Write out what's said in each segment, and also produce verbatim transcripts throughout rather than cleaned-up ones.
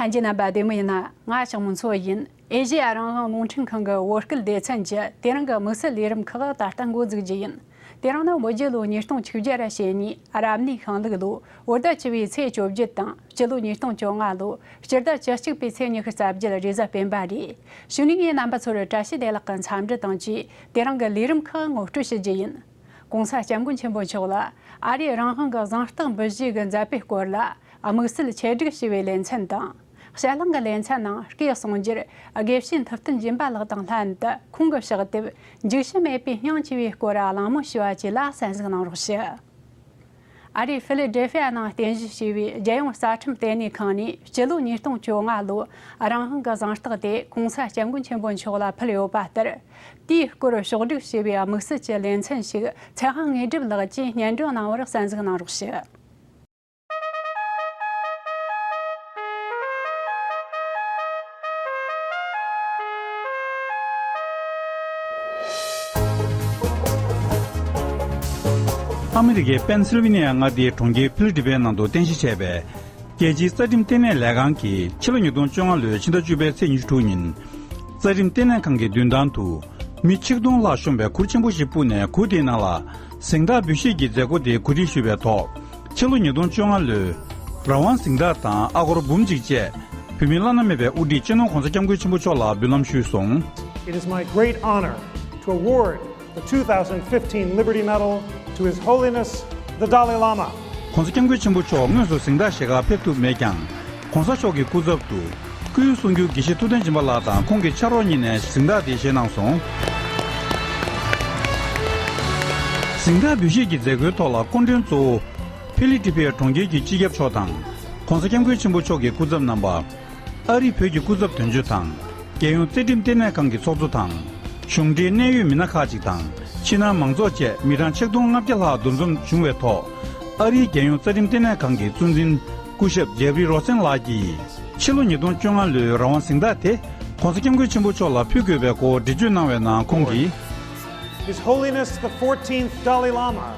ལྷན་རྒྱས་རྣམ་པ་བདེ་མོ་ཡིན་ན། ང་ཞང་མུན་མཚོ་ཡིན། ཨེ་ཤེ་ཡ་རང་དབང་རླུང་འཕྲིན་ཁང་གི་བོད་སྐད་སྡེ་ཚན་གྱི་དེ་རིང་གི་དམིགས་བསལ་ལས་རིམ་ཁག་ད་ལྟ་འགོ་འཛུགས་རྒྱུ་ཡིན། དེ་རིང་ནི་བོད་རྒྱལ་ལོ་ཉིས་སྟོང་བཅུ་བརྒྱ་ར་ཞེ་གཉིས་རབ་གནས་ཤིང་ལུག་ལོ། བོད་ཟླ་བཅུ་བའི་ཚེས་བཅོ་བརྒྱད་དང་། སྤྱི་ལོ་ཉིས་སྟོང་བཅོ་ལྔ་ལོ། སྤྱི་ཟླ་བཅུ་གཅིག་པའི་ཚེས་ཉི་ཤུ་རྩ་བརྒྱད་རེས་གཟའ་སྤེན་པ་རེད། གཞུག་ནས་ངས་རྣམ་པ་ཚོར་བཀྲ་ཤིས་བདེ་ལེགས་ཀྱི་འཚམས་འདྲི་དང་བཅས། དེ་རིང་གི་ལས་རིམ་ཁག་ངོ་སྤྲོད་ཞུ་རྒྱུ་ཡིན། ༸གོང་ས་༸སྐྱབས་མགོན་ཆེན་པོ་མཆོག་ལ་ཨ་རིའི་རང་དབང་གི་གཟེངས་རྟགས་འབུལ་བཞེས་ཀྱི་མཛད་པའི་སྐོར་ལ་དམིགས་བསལ་ཆེད་སྒྲིག་ཞུས་པའི་ལེ་ཚན་དང་། ཞལ་ལག་གི་ལེ་ཚན་ནང་སྐད་གསུང་སྒྱུར་དགེ་བཤེས་ཐུབ་བསྟན་སྦྱིན་པ་ལགས་དང་ལྷན་དུ་ཁོང་གི་ཕྱག་དེབ་འཇིགས་ཞུམ་མེད་པའི་སྙིང་ཅེས་པའི་སྐོར་གླེང་མོལ་ཞུས་པ་བཅས་ལ་གསན་གཟིགས་གནང་རོགས་ཞུ། ཨ་རིའི་ཕི་ལེ་ཌེལ་ཕི་ཡ་ནང་རྟེན་གཞི་བྱས་པའི་རྒྱལ་ཡོངས་རྩ་ཁྲིམས་ལྟེ་གནས་ཁང་ནས་སྤྱི་ལོ་ཉིས་སྟོང་བཅོ་ལྔ་ལོའི་རང་དབང་གི་གཟེངས་རྟགས་དེ་༸གོང་ས་༸སྐྱབས་མགོན་ཆེན་པོ་མཆོག་ལ་ཕུལ་ཡོད་པ་ལྟར། དེའི་སྐོར་ཕྱོགས་སྒྲིག་བྱས་པའི་དམིགས་བསལ་གྱི་ལེ་ཚན་ཞིག་ཚེ་དབང་དངོས་གྲུབ་ལགས་ཀྱིས་སྙན་སྒྲོན་གནང་བར་གསན་གཟིགས་གནང་རོགས་ཞུ། ཨ་མི་རི་ཀའི་པེན་སིལ་ཝེ་ནི་ཡ་མངའ་སྡེའི་གྲོང་ཁྱེར་ཕི་ལི་ཌི་ཕེ་ནང་དུ་རྟེན་གཞི་བྱས་པའི་རྒྱལ་སྤྱིའི་རྩ་ཁྲིམས་ལྟེ་གནས་ལས་ཁང་གིས་ཕྱི་ལོ་ཉིས་སྟོང་བཅོ་ལྔ་ལོའི་ཕྱི་ཟླ་བཅུ་པའི་ཚེས་ཉི་ཤུ་དྲུག་ཉིན། རྩ་ཁྲིམས་ལྟེ་གནས་ཁང་གི་མདུན་ཐང་དུ་མི་ཆིག་སྟོང་ལྷག་ཤོང་པའི་གུར་ཆེན་པོ་ཞིག་སྤུངས་ནས། གུར་དེའི་ནང་ལ་གཟེངས་རྟགས་འབུལ་བཞེས་ཀྱི་མཛད་སྒོ་དེ་གོ་སྒྲིག་ཞུས་པའི་ཐོག་ཕྱི་ལོ་ཉིས་སྟོང་བཅོ་ལྔ་ལོའི་རང་དབང་གཟེངས་རྟགས་དང་ཨ་སྒོར་འབུམ་གཅིག་བཅས་བོད་མིའི་བླ་ན་མེད་པའི་དབུ་ཁྲིད་སྤྱི་ནོར་༸གོང་ས་༸སྐྱབས་མགོན་ཆེན་པོ་མཆོག་ལ་འབུལ་ལམ་ཞུས་སོང་། It is my great honor to award the two thousand fifteen Liberty Medal to His Holiness the Dalai Lama. ༸གོང་ས་༸སྐྱབས་མགོན་ཆེན་པོ་མཆོག་དངོས་སུ་གཟེངས་རྟགས་བཞེས་གར་ཕེབས་ཐུབ་མེད་ཀྱང་། ༸གོང་ས་མཆོག་གི་སྐུ་ཚབ་ཏུ་སྐུའི་གསུང་སྒྱུར་དགེ་བཤེས་ཐུབ་བསྟན་སྦྱིན་པ་ལགས་དང་ཁོང་གི་ཕྱག་རོགས་གཉིས་ནས་གཟེངས་རྟགས་དེ་བཞེས་གནང་སོང་། གཟེངས་རྟགས་འབུལ་བཞེས་ཀྱི་མཛད་སྒོའི་ཐོག་ལ་སྐུ་མགྲོན་གཙོ་བོ་ཕི་ལི་ཏི་ཕེ་གྲོང་ཁྱེར་གྱི་སྤྱི་ཁྱབ་མཆོག་དང་༸གོང་ས་༸སྐྱབས་མགོན་ཆེན་པོ་མཆོག་གི་སྐུ་ཚབ་རྣམ་པ། ཨ་རི་བོད་ཀྱི་སྐུ་ཚབ་དོན་གཅོད་དང་། རྒྱལ་ཡོངས་རྩ་ཁྲིམས་ལྟེ་གནས་ཁང་གི་ཚོགས་གཙོ་དང་། གཞུང་འབྲེལ་གནད་ཡོད་མི་སྣ་ཁག་ཅིག་དང་། ཕྱི་ནང་མང་ཚོགས་བཅས་མི་གྲངས་ཆིག་སྟོང་ལྔ་བརྒྱ་ལྷག་འདུ་འཛོམས་བྱུང་བའི་ཐོག་ཨ་རིའི་རྒྱལ་ཡོངས་རྩ་ཁྲིམས་ལྟེ་གནས་ཁང་གི་གཙོ་འཛིན་སྐུ་ཞབས་ཇེབ་རི་རོ་སན་ལགས་ཀྱིས། ཕྱི་ལོ་ཉིས་སྟོང་བཅོ་ལྔ་ལོའི་རང་དབང་གཟེངས་རྟགས་དེ་༸གོང་ས་༸སྐྱབས་མགོན་ཆེན་པོ་མཆོག་ལ་ཕུལ་དགོས་པའི་སྐོར་འགྲེལ་བརྗོད་གནང་བའི་ནང་ཁོང་གིས། His Holiness the fourteenth Dalai Lama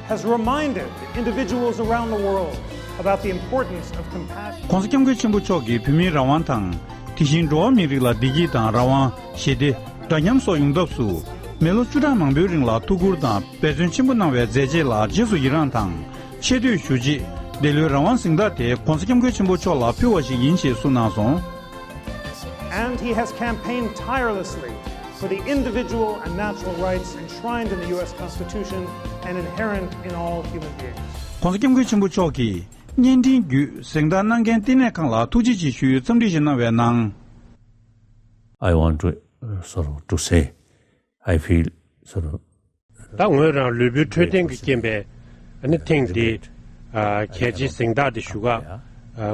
has reminded individuals around the world about the importance of compassion. ༸གོང་ས་༸སྐྱབས་མགོན་ཆེན་པོ་མཆོག་གིས་བོད་མིའི་རང་དབང་དང་། དེ་བཞིན་འགྲོ་བ་མིའི་རིགས་ལ་བདེ་སྐྱིད་དང་རང་དབང་། ཞི་བདེ། འདྲ་མཉམ་སོགས་ཡོང་ཐབས་སུ། མི་ལོ་བཅུ་ཕྲག་མང་པོའི་རིང་ལ་ཐུགས་ཁུར་དང་འབད་བརྩོན་ཆེན་པོ་གནང་བའི་མཛད་རྗེས་ལ་རྗེས་སུ་ཡི་རངས་དང་། ཆེ་བསྟོད་ཞུ་ཆེད། འདི་ལོའི་རང་དབང་གཟེངས་རྟགས་དེ་༸གོང་ས་༸སྐྱབས་མགོན་ཆེན་པོ་མཆོག་ལ་ཕུལ་བ་ཞིག་ཡིན་ཞེས་གསུངས་གནང་སོང་། And he has campaigned tirelessly for the individual and natural rights enshrined in the U S Constitution and inherent in all human beings. ༸གོང་ས་༸སྐྱབས་མགོན་ཆེན་པོ་མཆོག་གིས་བརྙན་འཕྲིན་བརྒྱུད་གཟེངས་རྟགས་གནང་མཁན་ལྟེ་གནས་ཁང་ལ་ཐུགས་རྗེ་ཆེ་ཞུའི་འཚམས་འདྲི་ཞིག་གནང་བའི་ནང་། I want to, uh, sort of to say, I feel sort of ད་ངོས་རང་ལུས་པོའི་འཕྲོད་བསྟེན་གྱི་རྐྱེན་པས་ཨ་ནི་ཐེངས་འདི་ཨ་གལ་ཆེའི་གཟེངས་རྟགས་འདི་ཞུ་ག་ཨ་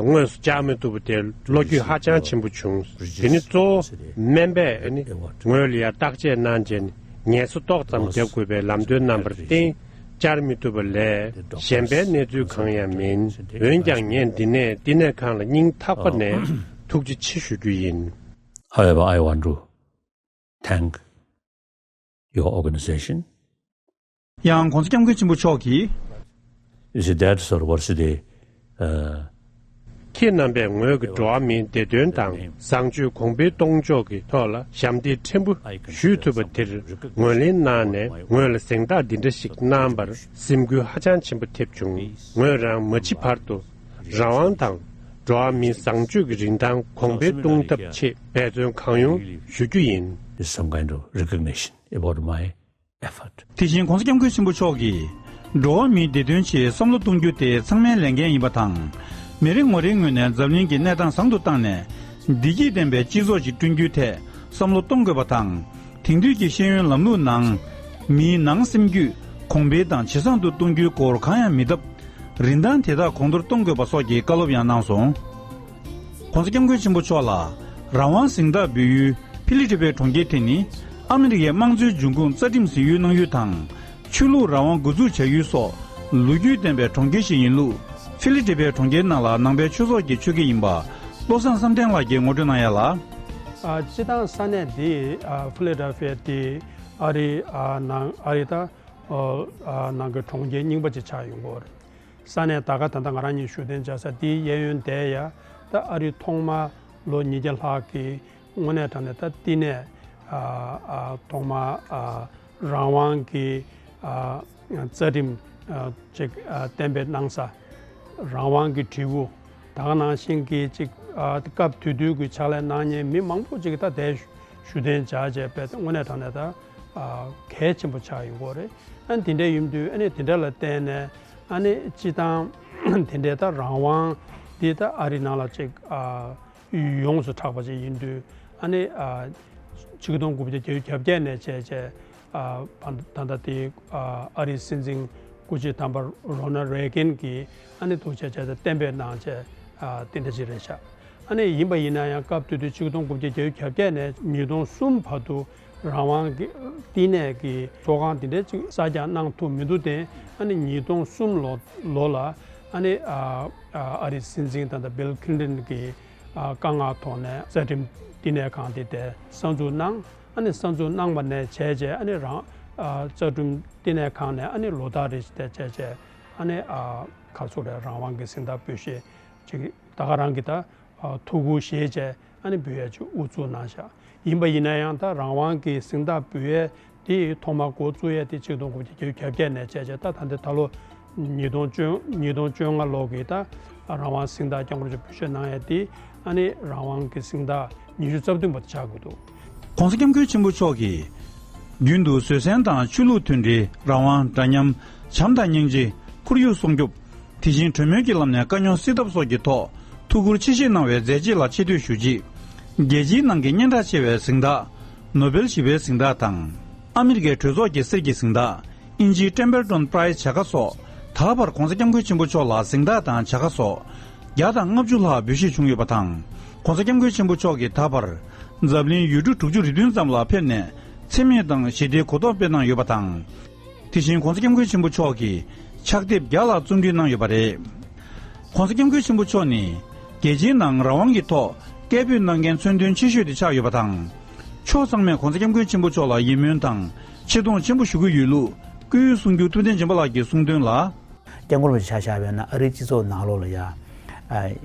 དངོས་སུ་བཅར་མི་ཐུབ་པ་དེ་བློ་འགྱོད་ཧ་ཅང་ཆེན་པོ་བྱུང་། དེ་ནི་གཙོ་བོ་སྨན་པས་ཨ་ནི་ངོས་ལ་ཡ་བརྟག་དཔྱད་གནང་རྗེས་ངལ་གསོ་ཏོག་ཙམ་རྒྱབ་དགོས་པའི་ལམ་སྟོན་གནང་བར་བརྟེན་བཅར་མི་ཐུབ་པ་ལས་གཞན་པའི་གནས་ཚུལ་གང་ཡང་མིན། འོན་ཀྱང་ངས་འདི་ནས་བསྟི་གནས་ཁང་ལ་སྙིང་ཐག་པ་ནས་ཐུགས་རྗེ་ཆེ་ཞུ་རྒྱུ་ཡིན། However, I want to thank your organization. ཡང་༸གོང་ས་༸སྐྱབས་མགོན་ཆེན་པོ་མཆོག་གིས། You see, that's sort of what's the, uh, ཁྱེད་རྣམ་པས་ངོས་ཀྱི་འགྲོ་བ་མིའི་བདེ་དོན་དང་བཟང་སྤྱོད་གོང་འཕེལ་གཏོང་ཕྱོགས་ཀྱི་ཐོག་ལ་ཞབས་འདེགས་ཕྲན་བུ་ཞུས་ཐུབ་པ་དེར་ངོས་ལེན་གནང་ནས་ངོས་ལ་གཟེངས་རྟགས་འདི་འདྲ་ཞིག་གནང་བར་སེམས་འགུལ་ཧ་ཅང་ཆེན་པོ་ཐེབས་བྱུང་། ངོས་རང་མ་འཆི་བར་དུ་རང་དབང་དང་འགྲོ་བ་མིའི་བཟང་སྤྱོད་ཀྱི་རིན་ཐང་གོང་འཕེལ་གཏོང་ཐབས་ཆེད་འབད་བརྩོན་གང་ཡོང་ཞུ་རྒྱུ་ཡིན། Is some kind of recognition about my effort. དེ་བཞིན་༸གོང་ས་༸སྐྱབས་མགོན་ཆེན་པོ་མཆོག་གིས། འགྲོ་བ་མིའི་བདེ་དོན་ཆེད་བསམ་བློ་གཏོང་རྒྱུ་དེ་ཚང་མའི་ལས་འགན་ཡིན་པ་དང་། མི་རེ་ངོ་རེའི་ངོས་ནས་འཛམ་གླིང་གི་གནས་སྟངས་བཟང་དུ་བཏང་ནས། བདེ་སྐྱིད་ལྡན་པའི་སྤྱི་ཚོགས་ཤིག་བསྐྲུན་རྒྱུའི་ཐད་བསམ་བློ་གཏོང་དགོས་པ་དང་། དེང་དུས་ཀྱི་ཤེས་ཡོན་ལམ་ལུགས་ནང་། མིའི་ནང་སེམས་རྒྱུད་གོང་འཕེལ་དང་ཇེ་བཟང་དུ་གཏོང་རྒྱུའི་སྐོར་གང་ཡང་མི་སྟབས། རིན་ཐང་དེ་དག་གོང་མཐོར་གཏོང་དགོས་པ་སོགས་ཀྱི་བཀའ་སློབ་ཡང་གནང་སོང་།༸གོང་ས་༸སྐྱབས་མགོན་ཆེན་པོ་མཆོག་ལ་རང་དབང་གཟེངས་རྟགས་འབུལ་ཡུལ་ཕི་ལི་ཏི་ཕེ་གྲོང་ཁྱེར་དེ་ནི་ཨ་མི་རི་ཀའི་དམངས་གཙོའི་འབྱུང་ཁུངས་རྩ་ཁྲིམས་ཟིན་ཡུལ་གནང་ཡུལ་དང་། ཆོས་ལུགས་རང་དབང་འགོ་འཛུགས་བྱ་ཡུལ་སོགས་ལོ་རྒྱུས་ལྡན་པའི་གྲོང་ཁྱེར་ཞིག་ཡིན་ལུགས། ཕི་ལི་ཏི་ཕེ་གྲོང་ཁྱེར་ནང་ལ་ནང་པའི་ཆོས་ཚོགས་ཀྱི་ཆོས་དགེ་ཡིན་པ་བློ་བཟང་བསམ་གཏན་ལགས་ཀྱིས་ངོ་སྤྲོད་གནང་ཡ་ལ། ཨ། སྤྱིར་བཏང་ས་གནས་འདི་ཨ་ཕི་ལི་ཏི་ཕེ་འདི་ཨ་རི་ཨ་ནང་ཨ་རི་དང་ཨ་ནང་གི་གྲོང་ཁྱེར་རྙིང་པ་ཅིག་ཆགས་ཡོང་གི་ཡོད་རེད། ས་གནས་ད་ག་ད་ལྟ་ང་རང་གཉིས་བཞུགས་གདན་འཇགས་ས་འདིའི་གཡས་གཡོན་དེ་ཡ་ ད་ཨ་རི་ཐོག་མ་ལོ་ཉིས་བརྒྱ་ལྷག་གི་དངོས་གནས་དྲང་གནས་ད་བསྟི་གནས་ཨ་ཨ་ཐོག་མ་ཨ་རང་དབང་གི་ཨ་རྩ་ཁྲིམས་ཨ་ཅིག་ཨ་གཏན་འབེབས་གནང་ས། རང་དབང་གི་དྲིལ་བུ། ད་ག་ནང་བཞིན་གྱི་ཅིག་ཨ་སྐབས་དེ་དུས་ཀྱི་ཕྱག་ལས་གནང་མཁན་མི་མང་པོ་ཅིག་གིས་ད་དེ་ཞུ་གཏན་འཇགས་བྱས་པས་དངོས་གནས་དྲང་གནས་ད་ཨ་གལ་ཆེན་པོ་ཆགས་ཡོང་གི་རེད། ཨ་ནི་དེ་འདྲ་ཡིན་དུས་ཨ་ནི་དེ་འདྲ་ལ་བརྟེན་ནས་ཨ་ནི་སྤྱི་བཏང་དེ་འདྲའི་ད་རང་དབང་འདི་ད་ཨ་རི་ནང་ལ་ཅིག་ཨ་ཡོངས་སུ་གྲགས་པ་ཅིག་ཡིན་དུས་ཨ་ནི་ཨ་ཆིག་སྟོང་དགུ་བརྒྱ་བརྒྱད་ཅུ་གྱ་བརྒྱད་ནས་བྱས་བྱས་ཨ་ད་ལྟ་དེ་ཨ་ཨ་རིའི་སྲིད་འཛིན་སྐུ་མཆེད་དམ་པ་རོ་ན་རེ་གན་གྱིས་ཨ་ནི་འདུག་བྱས་བྱས་ཏེ་གཏན་འབེབས་གནང་བྱས་ཨ་དེ་འདྲ་ཅིག་རེད་ཤག་ཨ་ནི་ཡིན་པ་ཡིན་ན་ཡང་སྐབས་དེ་དུས་ཆིག་སྟོང་དགུ་བརྒྱ་བརྒྱད་ཅུ་གྱ་བརྒྱད་ནས་ཉིས་སྟོང་གསུམ་བར་དུ་རང་དབང་གི་བསྟི་གནས་ཀྱི་ཚོགས་ཁང་དེ་འདྲ་ཅིག་གསར་རྒྱག་གནང་ཐུབ་མི་འདུག་སྟེ། ཨ་ནི་ཉིས་སྟོང་གསུམ་ལོ་ལོ་ལ་ཨ་ནི་ཨ་ཨ་ཨ་རིའི་སྲིད་འཛིན་ད་ལྟ་བིལ་ཁི་ལིན་ཊོན་གྱི་ཨ་བཀའ་མངགས་ཐོག་ནས་རྩ་ཁྲིམས་བསྟི་གནས་ཁང་དེ་དེ་གསར་འཛུགས་གནང་། ཨ་ནི་གསར་འཛུགས་གནང་བ་ནས་བྱས་རྗེས་ཨ་ནི་རང་ཨ་རྩ་ཁྲིམས་བསྟི་གནས་ཁང་ནས་ཨ་ནི་ལོ་ལྟར་རེ་བྱས་བྱས་བྱས་ཨ་ནི་ཨ་ག་ཚོད་རེད། རང་དབང་གི་གཟེངས་རྟགས་འབུལ་བཞེས་ཅིག་ད་ག་རང་གི་ད་ཨ་ཐུགས་ཁུར་བཞེས་བྱས་ཨ་ནི་འབུལ་ཡ་ཅིག་དབུ་བཙུགས་གནང་བཞག་ཡིན་པ་ཡིན་ན་ཡང་ད་རང་དབང་གི་གཟེངས་རྟགས་འབུལ་ཡས་དེ་ཐོག་མར་འགོ་བཙུགས་ཡས་དེ་ཆིག་སྟོང་དགུ་བརྒྱ་བརྒྱད་ཅུ་གྱ་བརྒྱད་ནས་བྱས་བྱས་ད་ད་ལྟ་ད་ལོ་ཉིས་སྟོང་བཅོ་ཉིས་སྟོང་བཅོ་ལྔ་ལོ་གི་ད་རང་དབང་གཟེངས་རྟགས་སྐྱབས་མགོན་རིན་པོ་ཆེ་གནང་ཡས་དེ་ཨ་ནི་རང་དབང་གི་གཟེངས་རྟགས་ཉི་ཤུ་རྩ་བདུན་པ་དེ་ཆགས་ཀྱི་འདུག ༸གོང་ས་༸སྐྱབས་མགོན་ཆེན་པོ་མཆོག་གིས་རྒྱུན་དུ་བཟོད་བསྲན་དང་ཆོས་ལུགས་མཐུན་སྒྲིལ། རང་དབང་། འདྲ་མཉམ། བྱམས་དང་སྙིང་རྗེ། ཁོར་ཡུག་སྲུང་སྐྱོབ། དེ་བཞིན་གྲོས་མོལ་གྱི་ལམ་ནས་དཀའ་རྙོག་སེལ་ཐབས་སོགས་ཀྱི་ཐོག་ཐུགས་ཁུར་ཆེ་བཞེས་གནང་བའི་མཛད་རྗེས་ལ་ཆེ་བསྟོད་ཞུ་ཆེད། རྒྱལ་སྤྱིའི་ནང་གི་སྙན་གྲགས་ཆེ་བའི་གཟེངས་རྟགས་ནོ་བེལ་ཞི་བའི་གཟེངས་རྟགས་དང་། ཨ་མི་རི་ཀའི་གྲོས་ཚོགས་ཀྱི་གསེར་གྱི་གཟེངས་རྟགས། དབྱིན་ཇིའི་ཊེམ་པལ་ཊོན་པ་རའི་ཛི་བྱ་དགའ་སོགས་ད་བར་༸གོང་ས་༸སྐྱབས་མགོན་ཆེན་པོ་མཆོག་ལ་གཟེངས་རྟགས་དང་བྱ་དགའ་སོགས་བརྒྱ་དང་ལྔ་བཅུ་ལྷག་འབུལ་བཞེས་བྱུང་ཡོད་པ་དང་། ༸གོང་ས་༸སྐྱབས་མགོན་ཆེན་པོ་མཆོག་གིས་ད་བར་འཛམ་གླིང་ཡུལ་གྲུ་དྲུག་ཅུ་རེ་བདུན་ཙམ་ལ་ཕེབས་ནས་འཚེ་མེད་དང་ཞི་བདེའི་གོ་རྟོགས་སྤེལ་གནང་ཡོད་པ་དང་། དེ་བཞིན་༸གོང་ས་༸སྐྱབས་མགོན་ཆེན་པོ་མཆོག་གིས་ཕྱག་དེབ་བརྒྱ་ལྷག་རྩོམ་སྒྲིག་གནང་ཡོད་པ་རེད། ༸གོང་ས་༸སྐྱབས་མགོན་ཆེན་པོ་མཆོག་ནི་རྒྱལ་སྤྱིའི་ནང་རང་དབང་གི་ཐོག་སྐད་འབོད་གནང་མཁན་མཚོན་དོན་ཆེ་ཤོས་དེ་ཆགས་ཡོད་པ་དང་། ཕྱོགས་ཚང་མས་༸གོང་ས་༸སྐྱབས་མགོན་ཆེན་པོ་མཆོག་ལ་ཡིད་སྨོན་དང་ཆེ་མཐོང་ཆེན་པོ་ཞུ་གི་ཡོད་ལུགས་སྐུའི་གསུང་སྒྱུར་ཐུབ་བསྟན་སྦྱིན་པ་ལགས་ཀྱིས་གསུངས་དོན་ལ། སྐྱབས་མགོན་རིན་པོ་ཆེ་ཆ་བཞག་པ་ཡིན་ན་ཨ་རིའི་སྤྱི་ཚོགས་ནང་ལོགས་ལ་ཡ། ཨ།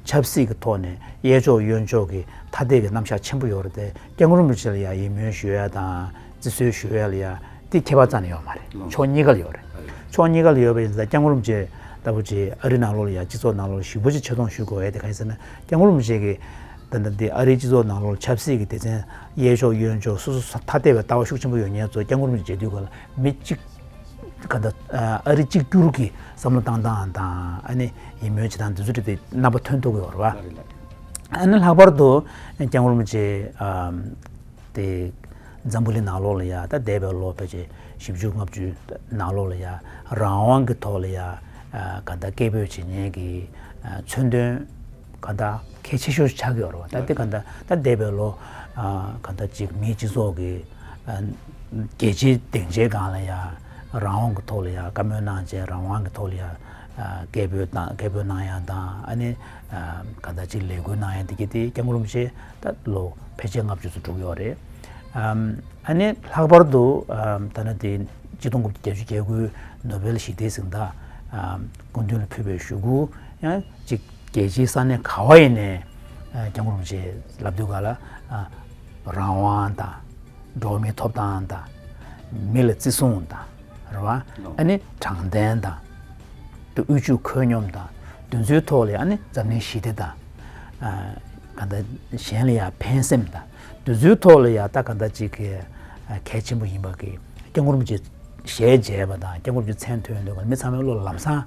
ཆབ་སྲིད་ཀྱི་ཐོག་ནས་གཡས་ཕྱོགས་གཡོན་ཕྱོགས་ཀྱི་ཐ་དད་ཀྱི་རྣམ་གཞག་ཆེན་པོ་ཡོད་རེད་དེ། སྐྱབས་མགོན་རིན་པོ་ཆེ་ལ་ཡ་ཡིད་སྨོན་ཞུ་ཡ་དང་བརྩི་སྲུང་ཞུ་ཡ་ལ་ཡ་དེ་ཁྱད་པར་རྩ་ནས་ཡོད་མ་རེད། ལགས། ཕྱོགས་གཉིས་ཀ་ལ་ཡོད་རེད། ཕྱོགས་གཉིས་ཀ་ལ་ཡོད་པ་ཡིན་ཙང་སྐྱབས་མགོན་རིན་པོ་ཆེ་ལྟ་བུ་ཅིག་ཨ་རི་ནང་ལོགས་ལ་ཡ་སྤྱི་ཚོགས་ནང་ལོགས་ལ་ཞེ་པོ་ཅིག་ཆེ་མཐོང་ཞུ་དགོས་ཡ་དེ་གང་ཡིན་ཟེར་ན། སྐྱབས་མགོན་རིན་པོ་ཆེ་གིས་ད་ལྟ་འདི་ཨ་རིའི་སྤྱི་ཚོགས་ནང་ལོགས་ལ་ཆབ་སྲིད་ཀྱི་སྡེ་ཚན་གཡས་ཕྱོགས་གཡོན་ཕྱོགས་སོ་སོ་ཐ་དད་པའི་ལྟ་བ་ཤུགས་ཆེན་པོ་ཡོད་མཁན་ཚོ་སྐྱབས་མགོན་རིན་པོ་ཆེ་མཇལ་དུས་སྐབས་ལ་མི་གཅིག་ག་ད་ཨ་རི་གཅིག་གྱུར་གྱི་བསམ་བློ་བཏང་སྟངས་དང་ཨ་ནི་ཡིད་སྨོན་བྱེད་སྟངས་འདི་ཚོ་དེ་རྣམ་པ་ཐོན་ཐུབ་ཀྱི་ཡོད་རེད་བ། ཨ་ནི་ལྷག་པར་དུ་སྐྱབས་མགོན་རིན་པོ་ཆེ་ཨ་དེ་འཛམ་བུ་གླིང་ནང་ལོགས་ལ་ཡ་ད་འདས་པའི་ལོ་ཕལ་ཆེར་བཞི་བཅུ་ལྔ་བཅུ་ནང་ལོགས་ལ་ཡ་རང་དབང་གི་ཐོག་ལ་ཡ་ཨ་ག་ད་སྐད་འབོད་བྱེད་མཁན་གྱི་ཨ་མཚོན་དོན་ག་ད་གལ་ཆེ་ཤོས་ཆགས་ཀྱི་ཡོད་རེད་བ། ད་དེ་ག་ད་ད་འདས་པའི་ལོ་ཨ་ག་ད་ཅིག་མིའི་སྤྱི་ཚོགས་ཀྱི་ཨ་རྒྱལ་སྤྱིའི་སྡིངས་ཆའི་སྒང་ལ་ཡ་རང་དབང་གི་ཐོག་ལ་ཡ་བཀའ་མོལ་གནང་བྱས་རང་དབང་གི་ཐོག་ལ་ཡ་ཨ་སྐད་འབོད་དང་སྐད་འབོད་གནང་ཡ་དང་ཨ་ནི་ཨ་ག་ད་ཅིག་ལས་འགུལ་གནང་ཡ་འདི་གི་དེ་སྐྱབས་མགོན་རིན་པོ་ཆེ་ད་ལོ་ཕལ་ཆེར་ལྔ་བཅུ་ཙམ་འགྲོ་གི་ཡོད་རེད། ཨམ་ཨ་ནི་ལྷག་པར་དུ་ཨམ་ད་ནི་དེ་ཆིག་སྟོང་དགུ་བརྒྱ་བརྒྱད་ཅུ་གྱ་དགུ་ནོ་བེལ་ཞི་བདེའི་གཟེངས་རྟགས་ཨམ་སྐུ་མདུན་ལ་ཕུལ་བའི་གཞུག་གུ་ཡང་ཅིག་རྒྱལ་སྤྱིའི་ས་གནས་ག་བ་ཡིན་ནའི་ཨ་སྐྱབས་མགོན་རིན་པོ་ཆེ་ལབ་དུས་ག་ལ་ཨ་རང་དབང་དང་འགྲོ་བ་མིའི་ཐོབ་ཐང་དང་མི་ལ་བརྩི་སྲུང་དང་རེད་བ། ཨ་ནི་དྲང་བདེན་དང་དབུལ་ཕྱུག་ཁོད་སྙོམས་དང་དེ་ཚོའི་ཐོག་ལ་ཨ་ནི་འཛམ་གླིང་ཞི་བདེ་དང་ཨ་ག་ད་གཞན་ལ་ཡང་ཕན་སེམས་དང་དེ་ཚོའི་ཐོག་ལ་ཡང་ད་ག་ད་ཅིག་གི་ཨ་གལ་ཆེན་པོ་ཡིན་པ་གི་སྐྱབས་མགོན་རིན་པོ་ཆེ་ཞལ་མཇལ་བ་དང་སྐྱབས་མགོན་རིན་པོ་ཆེ་མཚན་ཐོས་དུས་ག་མི་ཚང་མའི་བློ་ལམ་སང་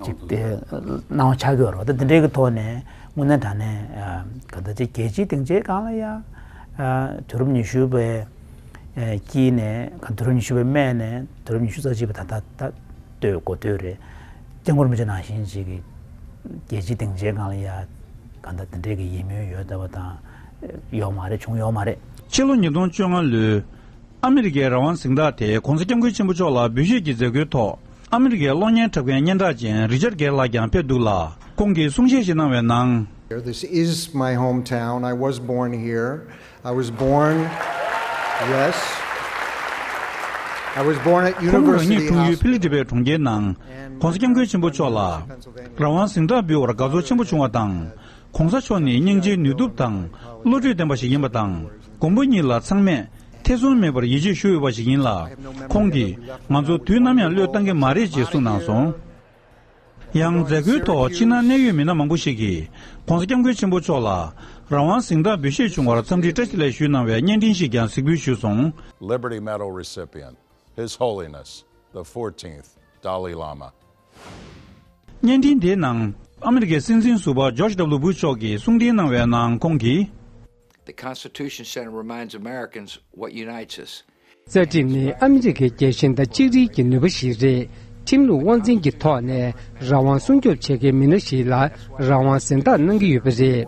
ཅིག་དེ་སྣང་བ་ཆགས་ཀྱི་ཡོད་རེད་བ། ད་དེ་འདྲའི་གི་ཐོག་ནས་དངོས་གནས་དྲང་གནས་ཨ་ག་ད་ཅིག་རྒྱལ་སྤྱིའི་སྡིངས་ཆའི་སྒང་ལ་ཡང་ཨ་དུས་རབས་ཉི་ཤུ་པའི་ཨེ་དཀྱིལ་ནས་ག་དུས་རབས་ཉི་ཤུ་པའི་སྨད་ནས་དུས་རབས་ཉི་ཤུ་རྩ་གཅིག་པའི་ད་ལྟ་ད་སྟོད་འགོ་སྟོད་རེད། སྐྱབས་མགོན་རིན་པོ་ཆེ་ནང་བཞིན་ཅིག་གི་རྒྱལ་སྤྱིའི་སྡིངས་ཆའི་སྒང་ལ་ཡ་གང་ལྟར་དེ་འདྲའི་གི་ཡིད་སྨོན་ཡོད་བསྡད་པ་དང་ཡོད་མ་རེད། བྱུང་ཡོད་མ་རེད། ཕྱི་ལོ་ཉིས་སྟོང་བཅོ་ལྔ་ལོའི་ཨ་མི་རི་ཀའི་རང་དབང་གཟེངས་རྟགས་དེ་༸གོང་ས་༸སྐྱབས་མགོན་ཆེན་པོ་མཆོག་ལ་འབུལ་བཞེས་ཀྱི་མཛད་སྒོའི་ཐོག་ཨ་མི་རི་ཀའི་གློག་བརྙན་འཁྲབ་མཁན་སྙན་གྲགས་ཅན་རི་ཅར་གེར་ལགས་ཀྱང་ཕེབས་འདུག་ལ། ཁོང་གིས་གསུང་བཤད་ཞིག་གནང་བའི་ནང་། This is my hometown. I was born here. I was born, yes. I was born at University Hospital. ཁོང་རང་ཉིད་འཁྲུངས་ཡུལ་ཕི་ལི་ཌི་ཕེ་གྲོང་ཁྱེར་ནང་༸གོང་ས་༸སྐྱབས་མགོན་ཆེན་པོ་མཆོག་ལ་རང་དབང་གཟེངས་རྟགས་འབུལ་བར་དགའ་ཚོར་ཆེན་པོ་བྱུང་བ་དང་། ྋགོང་ས་མཆོག་ནི་སྙིང་རྗེའི་ནུས་སྟོབས་དང་བློ་གྲོས་ལྡན་པ་ཞིག་ཡིན་པ་དང་། མགོན་པོ་ཉིད་ལ་ཚང་མས་ཐེ་ཚོམ་མེད་པར་ཡིད་ཆེས་ཞུ་འོས་པ་ཞིག་ཡིན་ལ། ཁོང་གིས་ང་ཚོ་དུས་ནམ་ཡང་བློས་བཏང་གི་མ་རེད་ཅེས་གསུངས་གནང་སོང་། ཡང་མཛད་སྒོའི་ཐོག་ཕྱི་ནང་གནད་ཡོད་མི་སྣ་མང་པོ་ཞིག་གིས་ྋགོང་ས་ྋསྐྱབས་མགོན་ཆེན་པོ་མཆོག་ལ་རང་དབང་གཟེངས་རྟགས་འབུལ་བཞེས་བྱུང་བར་འཚམས་འདྲི་བཀྲ་ཤིས་བདེ་ལེགས་ཞུས་གནང་བའི་བརྙན་འཕྲིན་ཞིག་ཀྱང་གཟིགས་འབུལ་ཞུས་སོང་། Liberty Medal recipient, His Holiness the fourteenth Dalai Lama. བརྙན་འཕྲིན་དེའི་ནང་ཨ་མི་རི་ཀའི་སྲིད་འཛིན་ཟུར་པ་ཇོརྗ་ཌབ་ལུ་བུ་མཆོག་གིས་གསུང་འཕྲིན་གནང་བའི་ནང་ཁོང་གིས། The Constitution Center reminds Americans what unites us. རྩ་ཁྲིམས་ནི་ཨ་མི་རི་ཀའི་རྒྱལ་ཞེན་དང་གཅིག་སྒྲིལ་གྱི་ནུས་པ་ཞིག་རེད། ཁྲིམས་ལུགས་དབང་འཛིན་གྱི་ཐོག་ནས་རང་དབང་སྲུང་སྐྱོབ་བྱེད་མཁན་མི་སྣ་ཞིག་ལ་རང་དབང་གཟེངས་རྟགས་གནང་གི་ཡོད་པ་རེད།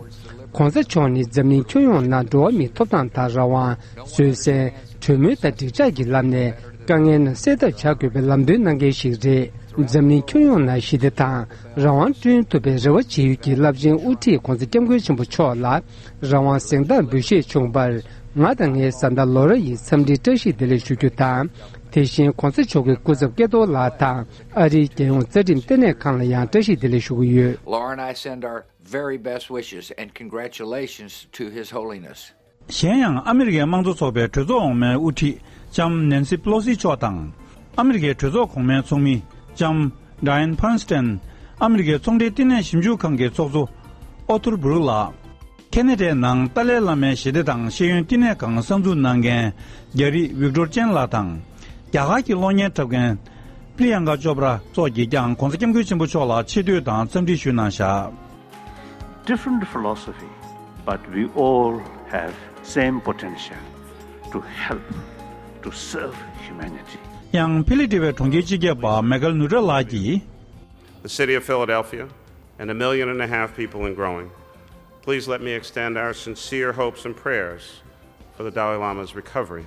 ྋགོང་ས་མཆོག་ནི་འཛམ་གླིང་ཁྱོན་ཡོངས་ནང་འགྲོ་བ་མིའི་ཐོབ་ཐང་དང་རང་དབང་། བཟོད་བསྲན། གྲོས་མོལ་དང་འགྲིག་འཇགས་ཀྱི་ལམ་ནས་དཀའ་ངལ་རྣམས་སེལ་ཐབས་བྱ་དགོས་པའི་ལམ་སྟོན་གནང་མཁན་ཞིག་རེད། འཛམ་གླིང་ཁྱོན་ཡོངས་ནང་ཞི་བདེ་དང་རང་དབང་བསྐྲུན་ཐུབ་པའི་རེ་བ་བྱེད་ཡུལ་གྱི་རླབས་ཆེན་དབུ་ཁྲིད་ྋགོང་ས་ྋསྐྱབས་མགོན་ཆེན་པོ་མཆོག་ལ་རང་དབང་གཟེངས་རྟགས་འབུལ་བཞེས་བྱུང་བར། ང་དང་ངའི་བཟའ་ཟླ་ལོ་ར་ཡིས་འཚམས་འདྲིའི་བཀྲ་ཤིས་བདེ་ལེགས་ཞུ་རྒྱུ་དང་། དེ་བཞིན་ྋགོང་ས་མཆོག་གི་སྐུ་ཚབ་སྐལ་རྡོར་ལགས་དང་། ཨ་རིའི་རྒྱལ་ཡོངས་རྩ་ཁྲིམས་ལྟེ་གནས་ཁང་ལ་ཡང་བཀྲ་ཤིས་བདེ་ལེགས་ཞུ་གི་ཡོད། Laura and I send our very best wishes and congratulations to His Holiness. གཞན་ཡང་ཨ་མི་རི་ཀའི་དམངས་གཙོ་ཚོགས་པའི་གྲོས་ཚོགས་འོག་མའི་དབུ་ཁྲིད་ལྕམ་ནེན་སི་པེ་ལོ་སི་མཆོག་དང་། ཨ་མི་རི་ཀའི་གྲོས་ཚོགས་གོང་མའི་ཚོགས་མི་ལྕམ་ཌ་ཡན་ཕན་སི་ཏན། ཨ་མི་རི་ཀའི་ཚོང་འབྲེལ་བསྟི་གནས་ཞིབ་འཇུག་ཁང་གི་ཚོགས་གཙོ་ཨོ་ཐུར་བྷུ་རུག་ལགས། ཁེ་ན་ཌའི་ནང་ཏཱ་ལའི་བླ་མའི་ཞི་བདེ་དང་ཤེས་ཡོན་བསྟི་གནས་ཁང་གསར་འཛུགས་གནང་མཁན་རྒྱ་རིགས་ཝིག་ཏོར་ཅན་ལགས་དང་། རྒྱ་གར་གྱི་གློག་བརྙན་འཁྲབ་མཁན་པྲི་ཡང་ཀ་ཅོབ་ར་སོགས་ཀྱིས་ཀྱང་ྋགོང་ས་ྋསྐྱབས་མགོན་ཆེན་པོ་མཆོག་ལ་ཆེ་བསྟོད་དང་འཚམས་འདྲི་ཞུས་གནང་བཞག། Different philosophy, but we all have same potential to help, to serve humanity. ཡང་ཕི་ལི་ཏི་ཝེ་གྲོང་ཁྱེར་སྤྱི་ཁྱབ་པ་མེ་ཁལ་ནུ་ཏྲ་ལགས་ཀྱིས། The city of Philadelphia and a million and a half people and growing, please let me extend our sincere hopes and prayers for the Dalai Lama's recovery.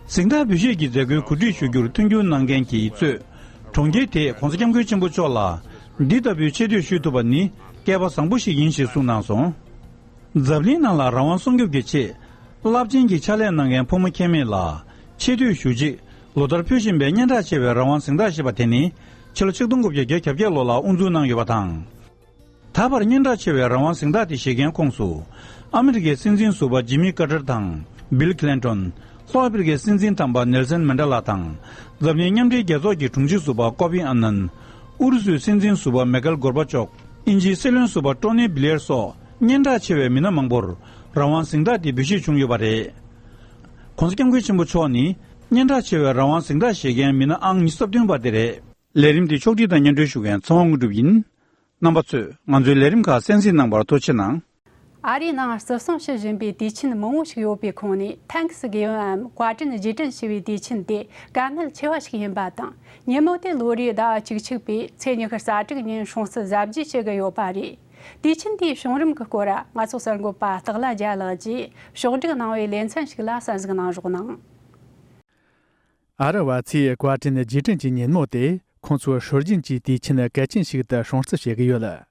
གཟེངས་རྟགས་འབུལ་བཞེས་ཀྱི་མཛད་སྒོའི་གོ་སྒྲིག་ཞུ་རྒྱུར་མཐུན་འགྱུར་གནང་མཁན་གྱིས་གཙོས། གྲོང་ཁྱེར་དེས་ྋགོང་ས་ྋསྐྱབས་མགོན་ཆེན་པོ་མཆོག་ལ་འདི་ལྟ་བུའི་ཆེ་བསྟོད་ཞུ་ཐུབ་པ་ནི་སྐལ་པ་བཟང་པོ་ཞིག་ཡིན་ཞེས་གསུངས་གནང་སོང་། འཛམ་གླིང་ནང་ལ་རང་དབང་སྲུང་སྐྱོབ་ཀྱི་ཆེད་རླབས་ཆེན་གྱི་ཕྱག་ལས་གནང་མཁན་ཕོ་མོ་ཁྱད་མེད་ལ་ཆེ་བསྟོད་ཞུ་ཆེད་ལོ་ལྟར་ཕུལ་བཞིན་པའི་སྙན་གྲགས་ཆེ་བའི་རང་དབང་གཟེངས་རྟགས་ཞེས་པ་དེ་ནི་ཕྱི་ལོ་ཆིག་སྟོང་དགུ་བརྒྱ་བརྒྱད་ཅུ་གྱ་བརྒྱད་ལོ་ལ་དབུ་འཛུགས་གནང་ཡོད་པ་དང་། ད་བར་སྙན་གྲགས་ཆེ་བའི་རང་དབང་གཟེངས་རྟགས་དེ་བཞེས་མཁན་ཁོངས་སུ། ཨ་མི་རི་ཀའི་སྲིད་འཛིན་ཟུར་པ་ཇི་མི་ཀར་ཏར་དང་། བིལ་ཁི་ལིན་ཏོན། ལྷོ་ཨ་ཕི་རི་ཀའི་སྲིད་འཛིན་དམ་པ་ནེལ་སན་མན་ཌེ་ལ་དང་། འཛམ་གླིང་མཉམ་འབྲེལ་རྒྱལ་ཚོགས་ཀྱི་དྲུང་ཆེ་ཟུར་པ་ཀོ་ཕི་ཨན་ནན། ཨུ་རུ་སུའི་སྲིད་འཛིན་ཟུར་པ་མེ་ཁལ་གོར་བྷ་ཅོབ། དབྱིན་ཇིའི་སྲིད་བློན་ཟུར་པ་ཀྲོ་ནི་བྷི་ལེར་སོགས་སྙན་གྲགས་ཆེ་བའི་མི་སྣ་མང་པོར་རང་དབང་གཟེངས་རྟགས་དེ་འབུལ་བཞེས་བྱུང་ཡོད་པ་རེད། ྋགོང་ས་ྋསྐྱབས་མགོན་ཆེན་པོ་མཆོག་ནི་སྙན་གྲགས་ཆེ་བའི་རང་དབང་གཟེངས་རྟགས་བཞེས་མཁན་མི་སྣ་ཨང་ཉི་ཤུ་རྩ་བདུན་པ་དེ་རེད། ལས་རིམ་འདི་ཕྱོགས་སྒྲིག་དང་སྙན་སྒྲོན་ཞུ་མཁན་ཚེ་དབང་དངོས་གྲུབ་ཡིན། རྣམ་པ་ཚོས་ང་ཚོའི་ལས་རིམ་ཁག་གསན་གཟིགས་གནང་བར་ཐུགས་རྗེ་གནང་། ཨ་རིའི་ནང་བརྩི་སྲུང་བྱེད་བཞིན་པའི་དུས་ཆེན་མང་བོ་ཞིག་ཡོད་པའི་ཁོངས་ནས་ཐེངས་སུ་དགེ་འོས་འམ་བཀའ་དྲིན་རྗེས་དྲན་ཞུ་བའི་དུས་ཆེན་དེ་དཀའ་ངལ་ཆེ་བ་ཞིག་ཡིན་པ་དང་། ཉིན་མོ་དེ་ལོ་རེའི་ཟླ་བ་བཅུ་གཅིག་པའི་ཚེས་ཉི་ཤུ་རྩ་དྲུག་ཉིན་སྲུང་བརྩི་གཟབ་རྒྱས་བྱེད་ཀྱི་ཡོད་པ་རེད། དུས་ཆེན་དེའི་བྱུང་རིམ་གྱི་སྐོར་ང་ཚོ་གསར་འགོད་པ་སྟག་ལྷ་རྒྱལ་ལགས་ཀྱིས་ཕྱོགས་སྒྲིག་གནང་བའི་ལེ་ཚན་ཞིག་ལ་གསན་གཟིགས་གནང་རོགས་གནང་། ཨ་རི་བ་ཚོས་བཀའ་དྲིན་རྗེས་དྲན་གྱི་ཉིན་མོ་དེ་ཁོང་ཚོའི་སྲོལ་རྒྱུན་གྱི་དུས་ཆེན་གལ་ཆེན་ཞིག་ཏུ་སྲུང་བརྩི་བྱེད་ཀྱི་ཡོད།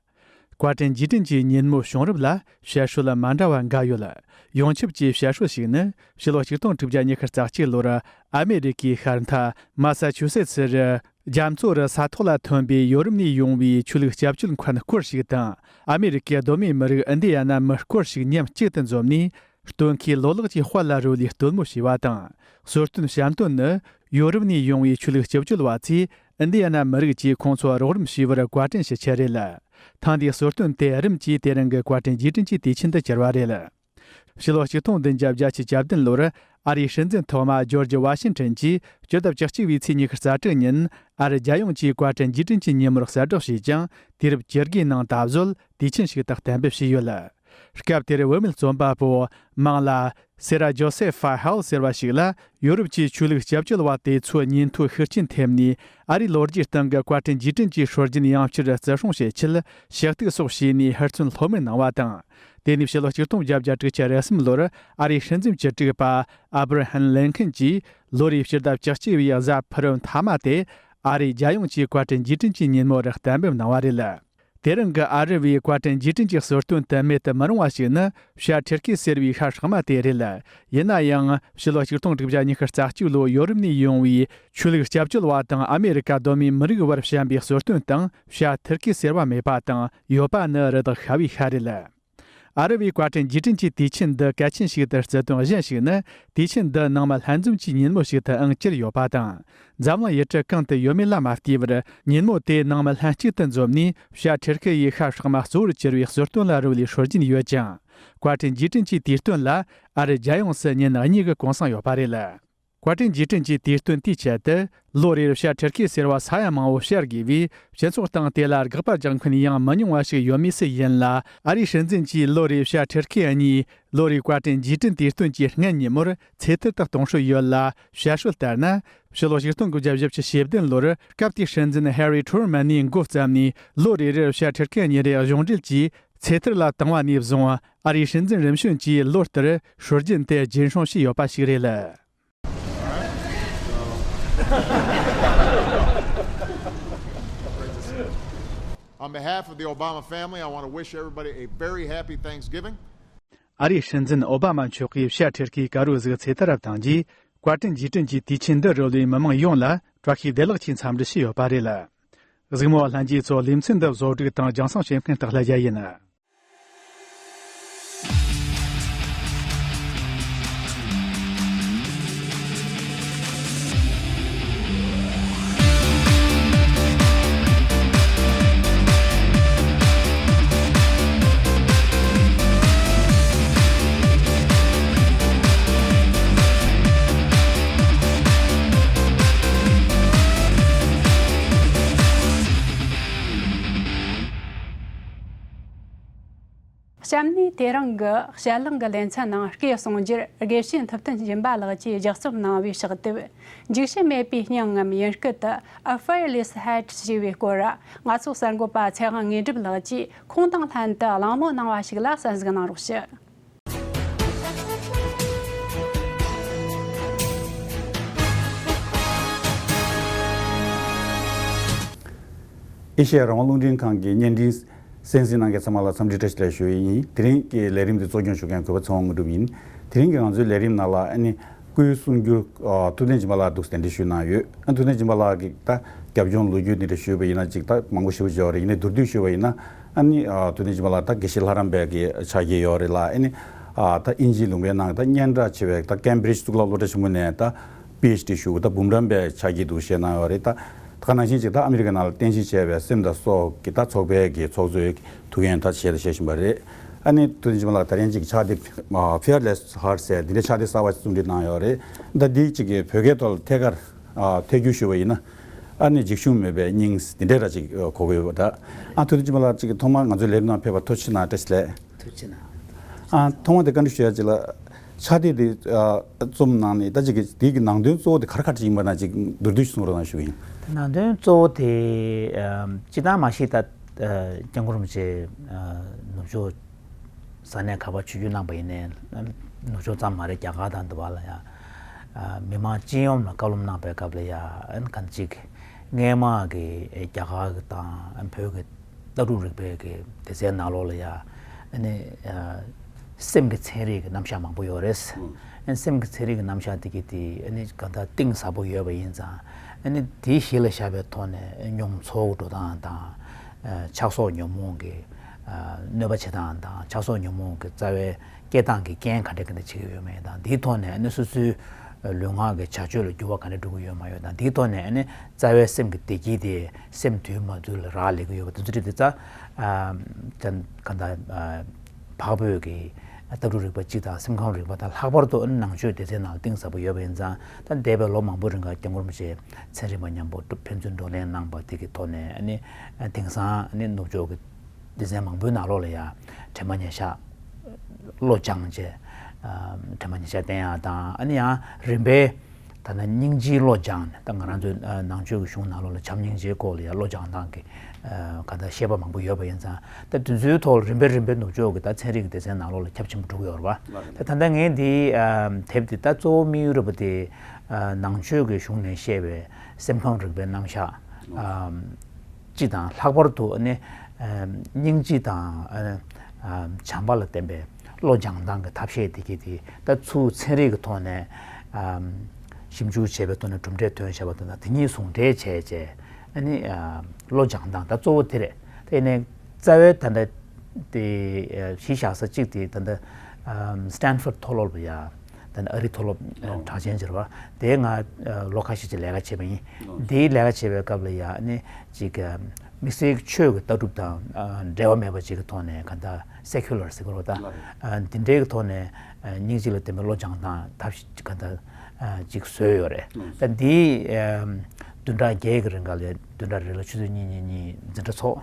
བཀའ་དྲིན་རྗེས་དྲན་གྱི་ཉིན་མོའི་བྱུང་རབས་ལ་བཤད་སྲོལ་མ་འདྲ་བ་འགའ་ཡོད། ཡོངས་ཁྱབ་ཀྱི་བཤད་སྲོལ་ཞིག་ནི་ཕྱི་ལོ་ཆིག་སྟོང་དྲུག་བརྒྱ་ཉི་ཤུ་རྩ་གཅིག་ལོར་ཨ་མེ་རི་ཀའི་ཤར་མཐའ་མ་ས་ཆུ་སེ་ཚི་རུ་རྒྱ་མཚོ་རུ་ས་ཐོག་ལ་ཐོན་པའི་ཡོ་རོབ་ནས་ཡོང་བའི་ཆོས་ལུགས་སྐྱབས་བཅོལ་མཁན་སྐོར་ཞིག་དང་། ཨ་མེ་རི་ཀའི་གདོད་མའི་མི་རིགས་ཨིན་ཌི་ཡ་ན་མི་སྐོར་ཞིག་མཉམ་གཅིག་ཏུ་འཛོམས་ནས། སྟོན་ཁའི་ལོ་ལེགས་ཀྱི་དཔལ་ལ་རོལ་བའི་སྟོན་མོ་བྱས་པ་དང་། གསོལ་སྟོན་བཤམས་སྟོན་ནི་ཡོ་རོབ་ནས་ཡོང་བའི་ཆོས་ལུགས་སྐྱབས་བཅོལ་བ་ཚོས་ཨིན་ཌི་ཡ་ན་མི་རིགས་ཀྱིས་ཁོང་ཚོ་རོགས་རམ་བྱས་པར་བཀའ་དྲིན་ཞུ་ཆེད་རེད། ཐེངས་འདིའི་གསོལ་སྟོན་དེ་རིམ་གྱིས་དེ་རིང་གི་བཀའ་དྲིན་རྗེས་དྲན་གྱི་དུས་ཆེན་དུ་གྱུར་བ་རེད། ཕྱི་ལོ་ཆིག་སྟོང་བདུན་བརྒྱ་བརྒྱད་ཅུ་གྱ་བདུན་ལོར་ཨ་རིའི་སྲིད་འཛིན་ཐོག་མ་ཇོར་ཇི་ཝ་ཤིང་ཊོན་གྱིས་སྤྱི་ཟླ་བཅུ་གཅིག་པའི་ཚེས་ཉི་ཤུ་རྩ་དྲུག་ཉིན་ཨ་རི་རྒྱལ་ཡོངས་ཀྱི་བཀའ་དྲིན་རྗེས་དྲན་གྱི་ཉིན་མོར་གསལ་བསྒྲགས་བྱས་ཀྱང་། དུས་རབས་བཅོ་དགུའི་ནང་ད་གཟོད་དུས་ཆེན་ཞིག་ཏུ་གཏན་འབེབས་བྱས་ཡོད། སྐབས་དེར་བུད་མེད་རྩོམ་པ་པོ་མང་ལ་སེ་ར་ཇོ་སེ་ཧྥ་ཧལ་ཟེར་བ་ཞིག་ལ་ཡོ་རོབ་ཀྱི་ཆོས་ལུགས་སྐྱབས་བཅོལ་བ་དེ་ཚོའི་ཉིན་ཐོའི་ཤུགས་རྐྱེན་ཐེབས་ནས་ཨ་རིའི་ལོ་རྒྱུས་སྟེང་གི་བཀའ་དྲིན་རྗེས་དྲན་གྱི་སྲོལ་རྒྱུན་ཡང་བསྐྱར་བརྩི་སྲུང་བྱེད་ཆེད་ཞུ་གཏུག་སོགས་བྱས་ནས་ཧུར་བརྩོན་ལྷོད་མེད་གནང་བ་དང་། དེ་ནས་ཕྱི་ལོ་ཆིག་སྟོང་བརྒྱད་བརྒྱ་དྲུག་ཅུ་རེ་གསུམ་ལོར་ཨ་རིའི་སྲིད་འཛིན་བཅུ་དྲུག་པ་ཨབ་ར་ཧམ་ལིན་ཁན་གྱིས་ལོ་རེའི་ཕྱི་ཟླ་བཅུ་གཅིག་པའི་གཟའ་ཕུར་བུ་མཐའ་མ་དེ་ཨ་རིའི་རྒྱལ་ཡོངས་ཀྱི་བཀའ་དྲིན་རྗེས་དྲན་གྱི་ཉིན་མོར་གཏན་འབེབས་གནང་བ་རེད། དེ་རིང་གི་ཨ་རི་བའི་བཀའ་དྲིན་རྗེས་དྲན་གྱི་གསོལ་སྟོན་དུ་མེད་དུ་མི་རུང་བ་ཞིག་ནི་བྱ་ཐུར་ཀི་ཟེར་བའི་ཤ་ཧྲག་མ་དེ་རེད། ཡིན་ན་ཡང་ཕྱི་ལོ་ཆིག་སྟོང་དྲུག་བརྒྱ་ཉི་ཤུ་རྩ་གཅིག་ལོའི་ཡོ་རོབ་ནས་ཡོང་བའི་ཆོས་ལུགས་སྐྱབས་བཅོལ་བ་དང་ཨ་མེ་རི་ཀ་གདོད་མའི་མི་རིགས་བར་བྱམས་པའི་གསོལ་སྟོན་སྟེང་བྱ་ཐུར་ཀི་ཟེར་བ་མེད་པ་དང་ཡོད་པ་ནི་རི་དྭགས་ཤ་བའི་ཤ་རེད། ཨ་རི་བས་བཀའ་དྲིན་རྗེས་དྲན་གྱི་དུས་ཆེན་འདི་གལ་ཆེན་ཞིག་ཏུ་བརྩི་དོན་གཞན་ཞིག་ནི། དུས་ཆེན་འདི་ནང་མི་ལྷན་འཛོམས་ཀྱི་ཉིན་མོ་ཞིག་ཏུའང་གྱུར་ཡོད་པ་དང་། འཛམ་གླིང་ཡུལ་གྲུ་གང་དུ་ཡོད་མེད་ལ་མ་ལྟོས་པར། ཉིན་མོ་དེ་ནང་མི་ལྷན་གཅིག་ཏུ་འཛོམས་ནས་བྱ་ཁྲི་ཁེ་ཡི་ཤ་སྲེག་མ་གཙོ་བོར་གྱུར་བའི་གསོལ་སྟོན་ལ་རོལ་བའི་སྲོལ་རྒྱུན་ཡོད་ཅིང་། བཀའ་དྲིན་རྗེས་དྲན་གྱི་དུས་སྟོན་ལ་ཨ་རི་རྒྱལ་ཡོངས་སུ་ཉིན་གཉིས་ཀྱི་གུང་སེང་ཡོད་པ་རེད། བཀའ་དྲིན་རྗེས་དྲན་གྱི་དུས་སྟོན་དེའི་ཆེད་དུ། ལོ་རེར་བྱ་ཁྲི་ཁེ་ཟེར་བ་ས་ཡ་མང་བོ་བཤལ་དགོས་པས། སྤྱི་ཚོགས་སྟེང་དེ་ལ་དགག་པ་རྒྱག་མཁན་ཡང་མི་ཉུང་བ་ཞིག་ཡོད་མུས་སུ་ཡིན་ལ། ཨ་རིའི་སྲིད་འཛིན་གྱིས་ལོ་རེའི་བྱ་ཁྲི་ཁེ་གཉིས་ལོ་རེའི་བཀའ་དྲིན་རྗེས་དྲན་དུས་སྟོན་གྱི་སྔན་ཉིན་མོར་ཚེ་ཐར་དུ་གཏོང་སྲོལ་ཡོད་ལ། བཤད་སྲོལ་ལྟར་ན། ཕྱི་ལོ་ཆིག་སྟོང་དགུ་བརྒྱ་བཞི་བཅུ་ཞེ་བདུན་ལོར་སྐབས་དེའི་སྲིད་འཛིན་ཧེ་རི་ཁྲུ་མན་ནས་འགོ་བརྩམས་ནས། ལོ་རེ་རེར་བྱ་ཁྲི་ཁེ་གཉིས་རེ་གཞུང་འབྲེལ་གྱིས་ཚེ་ཐར་ལ་བཏང་བ་ནས་བཟུང་། ཨ་རིའི་སྲིད་འཛིན་རིམ་བྱོན་གྱིས་ལོ་ལྟར་སྲོལ་རྒྱུན་དེ་རྒྱུན་སྲུང་བྱས་ཡོད་པ་ཞིག་རེད། On behalf of the Obama family, I want to wish everybody a very happy Thanksgiving. ཨ་རིའི་སྲིད་འཛིན་ཨོ་བྷ་མ་མཆོག་གིས་བྱ་ཁྲི་ཁེ་དཀར་པོ་ཟིག་ཚེ་ཐར་རབ་བཏང་རྗེས། བཀའ་དྲིན་རྗེས་དྲན་གྱི་དུས་ཆེན་འདི་རོལ་བའི་མི་མང་ཡོངས་ལ་བཀྲ་ཤིས་བདེ་ལེགས་ཀྱི་འཚམས་འདྲི་ཞུས་ཡོད་པ་རེད། གཟིགས་མོ་བ་ལྷན་རྒྱས་ཚོ། ལེ་ཚན་འདི་བཟོ་སྒྲིག་དང་རྒྱང་སྲིང་བྱེད་མཁན་སྟག་ལྷ་རྒྱལ་ཡིན། གཤམ་ནས་དེ་རིང་གི་དཔྱད་གླེང་གི་ལེ་ཚན་ནང་སྐད་གསུང་རྒྱུར་དགེ་བཤེས་ཐུབ་བསྟན་སྦྱིན་པ་ལགས་ཀྱིས་ལྗགས་རྩོམ་གནང་བའི་ཕྱག་དེབ། འཇིགས་ཞུམ་མེད་པའི་སྙིང་ངམ། ཡུན་སྐད་དུ་A Fearless Heart ཞེས་པའི་སྐོར། ང་ཚོའི་གསར་འགོད་པ་ཚེ་དབང་དངོས་གྲུབ་ལགས་ཀྱིས་ཁུངས་དང་ལྷན་དུ་གླེང་མོལ་གནང་བ་ཞིག་ལ་གསན་གཟིགས་གནང་རོགས་ཞུ། ཨེ་ཤེ་ཡ་རང་དབང་རླུང་འཕྲིན་ཁང་གི་བརྙན་འཕྲིན་གསན་གཟིགས་གནང་མཁན་ཚང་མ་ལ་འཚམས་འདྲི་བཀྲ་ཤིས་བདེ་ལེགས་ཞུ་ཡི་ཡིན། དེ་རིང་གི་ལས་རིམ་འདི་གཙོ་སྐྱོང་ཞུ་མཁན་གུས་པ་ཚེ་དབང་དངོས་གྲུབ་ཡིན། དེ་རིང་གི་ང་ཚོའི་ལས་རིམ་ནང་ལ་ཨ་ནི་སྐུའི་གསུང་སྒྱུར་ཨ་ཐུབ་བསྟན་སྦྱིན་པ་ལགས་འདུག་གདན་འདྲེན་ཞུས་གནང་ཡོད། ཨ་ཐུབ་བསྟན་སྦྱིན་པ་ལགས་ཀྱི་ད་རྒྱབ་ལྗོངས་ལོ་རྒྱུས་འདི་འདྲ་ཞུས་པ་ཡིན་ན་ཅིག་ད་མང་པོ་ཞེ་པོ་ཅིག་ཡོད་རེད། ཡིན་ནའི་མདོར་བསྡུས་ཞུས་པ་ཡིན་ན། ཨ་ནི་ཨ་ཐུབ་བསྟན་སྦྱིན་པ་ལགས་ད་དགེ་བཤེས་ལྷ་རམས་པའི་གི་ཕྱག་རྒྱ་ཡོད་རེད་ལ། ཨ་ནི་ཨ་ད་དབྱིན་ཇིའི་ལུང་པའི་ནང་ད་སྙན་གྲགས་ཆེ་བའི་ད་ཀེམ་བྷྲིཇ་གཙུག་ལག་སློབ་གྲྭ་ཆེན་མོ་ནས་ད་པི་ཨེཆ་ཌི་ཞུ་ད་འབུམ་རམས་པའི་ཕྱག་རྒྱ་འདུག་བཞེས་གནང་ཡོད་རེད། ད་ད་ག་ནང་བཞིན་ཅིག་ད་ཨ་མི་རི་ཀའི་ནང་ལ་རྟེན་གཞི་བྱས་པའི་སེམས་དང་སྲོག་གི་ད་ཚོགས་པའི་གི་ཚོགས་གཙོའི་ཐུགས་འགན་ད་བཞེས་ད་བཞེས་བཞིན་པ་རེད། ཨ་ནི་ཐུབ་བསྟན་སྦྱིན་པ་ལགས་ད་རིང་ཅིག་ཕྱག་དེབ་Fearless Heart ཟེར་འདི་འདྲའི་ཕྱག་དེབ་གསར་པ་ཞིག་རྩོམ་སྒྲིག་གནང་ཡོད་རེད། ད་འདི་ཅིག་གི་བོད་སྐད་ཐོག་ལ་ཐད་ཀར་ཨ་ཐད་སྒྱུར་ཞུས་པ་ཡིན་ན། ཨ་ནི་འཇིགས་ཞུམ་མེད་པའི་སྙིང་འདི་འདྲའི་ར་ཅིག་གོ་གི་ཡོད་པ་འདྲ། ཨ་ཐུབ་བསྟན་སྦྱིན་པ་ལགས་ཅིག་ཐོག་མར་ང་ཚོའི་ལས་རིམ་ནང་ཕེབས་པར་ཐུགས་རྗེ་གནང་། བཀྲ་ཤིས་བདེ་ལེགས། ཐུགས་རྗེ་གནང་། ཨ་ཐོག་མར་དེ་བཀའ་འདྲི་ཞུ་ཡ་ཅིག་ལ། ཕྱག་དེབ་དེ་ཨ་རྩོམ་གནང་ནས་ད་ཅིག་གི་དེའི་གི་ནང་དོན་གཙོ་བོ་དེ་ག་རེ་ག་རེ་ཅིག་ཡིན་པ་ན་ཅིག་མདོར་བསྡུས་ཤིག་གསུང་རོགས་གནང་ཞུ་གི་ཡིན། ནང་དོན་གཙོ་བོ་དེ་ཨ་སྤྱིར་བཏང་མ་གཞི་ད་ཨ་སྐྱབས་མགོན་རིན་པོ་ཆེ་ཨ་ནུབ་ཕྱོགས་ས་གནས་ག་པར་ཆིབས་བསྒྱུར་གནང་པ་ཡིན་ནའི། ནུབ་ཕྱོགས་ཙམ་མ་རེད། རྒྱ་གར་དང་འདི་པ་ལ་ཡང་ཨ་མི་མང་སྤྱི་ཡོངས་ལ་བཀའ་སློབ་གནང་པའི་སྐབས་ལ་ཡང་ཨ་གང་ཅིག་སྔས་མ་གི་རྒྱ་གར་གི་དང་བོད་ཀྱི་ལྟ་གྲུབ་རིག་པའི་གི་སྡེ་ཚན་ནང་ལོགས་ལ་ཡང་ཨ་ནི་ཨ་སེམས་ཀྱི་ཚན་རིག་གི་རྣམ་གཞག་མང་པོ་ཡོད་རེད། ཨ་ནི་སེམས་ཀྱི་ཚན་རིག་གི་རྣམ་གཞག་དེ་གི་དེ་ཨ་ནི་གང་ལྟར་གཏིང་ཟབ་པོ་ཡོད་པ་ཡིན་ཙང་། ཨ་ནི་དེ་གཞི་ལ་བཞག་པའི་ཐོག་ནས་མྱོང་ཚོར་འགྲོ་སྟངས་དང་། ཨ་ཆགས་སོགས་ཉོན་མོངས་ཀྱི་ཨ་གནོད་པ་བྱེད་སྟངས་དང་། ཆགས་སོགས་ཉོན་མོངས་ཀྱི་རྩ་བའི་སྐྱེ་སྟངས་ཀྱི་རྐྱེན་ག་འདྲ་ག་འདྲ་བྱེད་ཀྱི་ཡོད་མེད་དང་། དེའི་ཐོག་ནས་ཨ་ནི་སོ་སོའི་ལུས་ངག་གི་བྱ་སྤྱོད་ལ་འགྱུར་བ་ག་འདྲ་འགྲོ་གི་ཡོད་མ་ཡོད་དང་། དེའི་ཐོག་ནས་ཨ་ནི་རྩ་བའི་སེམས་ཀྱི་བདེ་སྐྱིད་དེ་སེམས་དུལ་མ་དུལ་ལ་རག་ལས་ཀྱི་ཡོད་པ་དེ་ཚོ་དེ་ཚོ་ཨ་ག་འདྲ་ཨ་འཕགས་བོད་ཀྱི་ལྟ་གྲུབ་རིག་པ་སྤྱི་དང་སེམས་ཁམས་རིག་པ་དང་། ལྷག་པར་དུ་ཨ་ནི་ནང་ཆོས་སྡེ་ཚན་ནང་གཏིང་ཟབ་པོ་ཡོད་པ་ཡིན་ཙང་། ད་འདས་པའི་ལོ་མང་པོའི་རིང་ག་སྐྱབས་མགོན་རིན་པོ་ཆེ་ཚན་རིག་པ་མཉམ་པོ་ཕན་ཚུན་བགྲོ་གླེང་གནང་པ་དེ་གི་ཐོག་ནས་ཨ་ནི་དེང་སང་ཨ་ནི་ནུབ་ཕྱོགས་ཀྱི་སྡེ་ཚན་མང་པོའི་ནང་ལོགས་ལ་ཡང་དྲན་པ་ཉེར་བཞག་བློ་སྦྱངས་བྱས། ཨ་དྲན་པ་ཉེར་བཞག་བསྟེན་ཡག་དང་། ཨ་ནི་ཡང་རིམ་པས་ད་ནི་སྙིང་རྗེའི་བློ་སྦྱངས་ནས། ད་ང་རང་ཚོའི་ཨ་ནང་ཆོས་ཀྱི་གཞུང་ནང་ལོགས་ལ་བྱམས་སྙིང་རྗེའི་སྐོར་ལ་ཡང་བློ་སྦྱང་སྟངས་ཀྱི་ཨ་ག་ད་བཤད་པ་མང་པོ་ཡོད་པ་ཡིན་ཙང་། ད་དེ་ཚོའི་ཐོག་ལ་རིམ་པས་རིམ་པས་ནུབ་ཕྱོགས་ཀྱི་ད་ཚན་རིག་གི་སྡེ་ཚན་ནང་ལོགས་ལ་ཁྱབ་ཆེན་པོ་འགྲོ་གི་ཡོད་རེད་པ། ད་ད་ལྟ་ངས་འདི་ཨ་དེབ་འདི་ད་གཙོ་བོ་དམིགས་ཡུལ་རེད་པ། དེ་ཨ་ནང་ཆོས་ཀྱི་གཞུང་ནས་བཤད་པའི་སེམས་ཁམས་རིག་པའི་རྣམ་གཞག་ཨ་སྤྱི་དང་། ལྷག་པར་དུ་ནི་ཨ་སྙིང་རྗེ་དང་ཨ་ཨ་བྱམས་པ་ལ་བརྟེན་པའི་བློ་སྦྱང་སྟངས་ཀྱི་ཐབས་ཤེས་དེ་གྱད་དེ་ད་ཚུར་ཚན་རིག་གི་ཐོག་ནས་ཨ་ཞིབ་འཇུག་བྱས་པའི་ཐོག་ནས་གྲུབ་འབྲས་ཐོན་བཞག་པ་དང་། དེ་གཉིས་ཟུང་འབྲེལ་བྱས་བྱས་ཨ་ནི་ཨ་བློ་སྦྱང་སྟངས་ད་གཙོ་བོ་དེ་རེད། དེ་ནས་རྩ་བའི་ད་ལྟ་ དེ་གཞི་བཞག་ས་གཅིག་དེ་ད་ལྟ་Stanford་མཐོ་སློབ་ལ་ཡ། ད་ནི་ཨ་རིའི་མཐོ་སློབ་གྲགས་ཅན་ཅིག་རེད་པ། དེའི་ང་ལོ་ཁ་ཤས་ཅིག་ལས་ཀ་བྱས་པ་ཡིན། དེའི་ལས་ཀ་བྱེད་པའི་སྐབས་ལ་ཡ་ནི་ཅིག་དམིགས་བསལ་གྱི་ཆོས་ཀྱི་ལྟ་གྲུབ་དང་འབྲེལ་བ་མེད་པ་ཅིག་གི་ཐོག་ནས་ག་ད་secular་ཟེར་གི་རེད་པ། ད་འདི་འདྲའི་གི་ཐོག་ནས་སྙིང་རྗེ་ལ་ལྡན་པའི་བློ་སྦྱང་སྟངས་ཐབས་ཤེས་ག་ད་ཅིག་བཟོས་ཡོད་རེད། ད་འདིའི་བདུན་ཕྲག་བརྒྱད་ཀྱི་རིང་ག་ལ་བདུན་ཕྲག་རེ་ལ་ཆུ་ཚོད་གཉིས་གཉིས་གཉིས་འཛིན་གྲྭ་ཚོགས།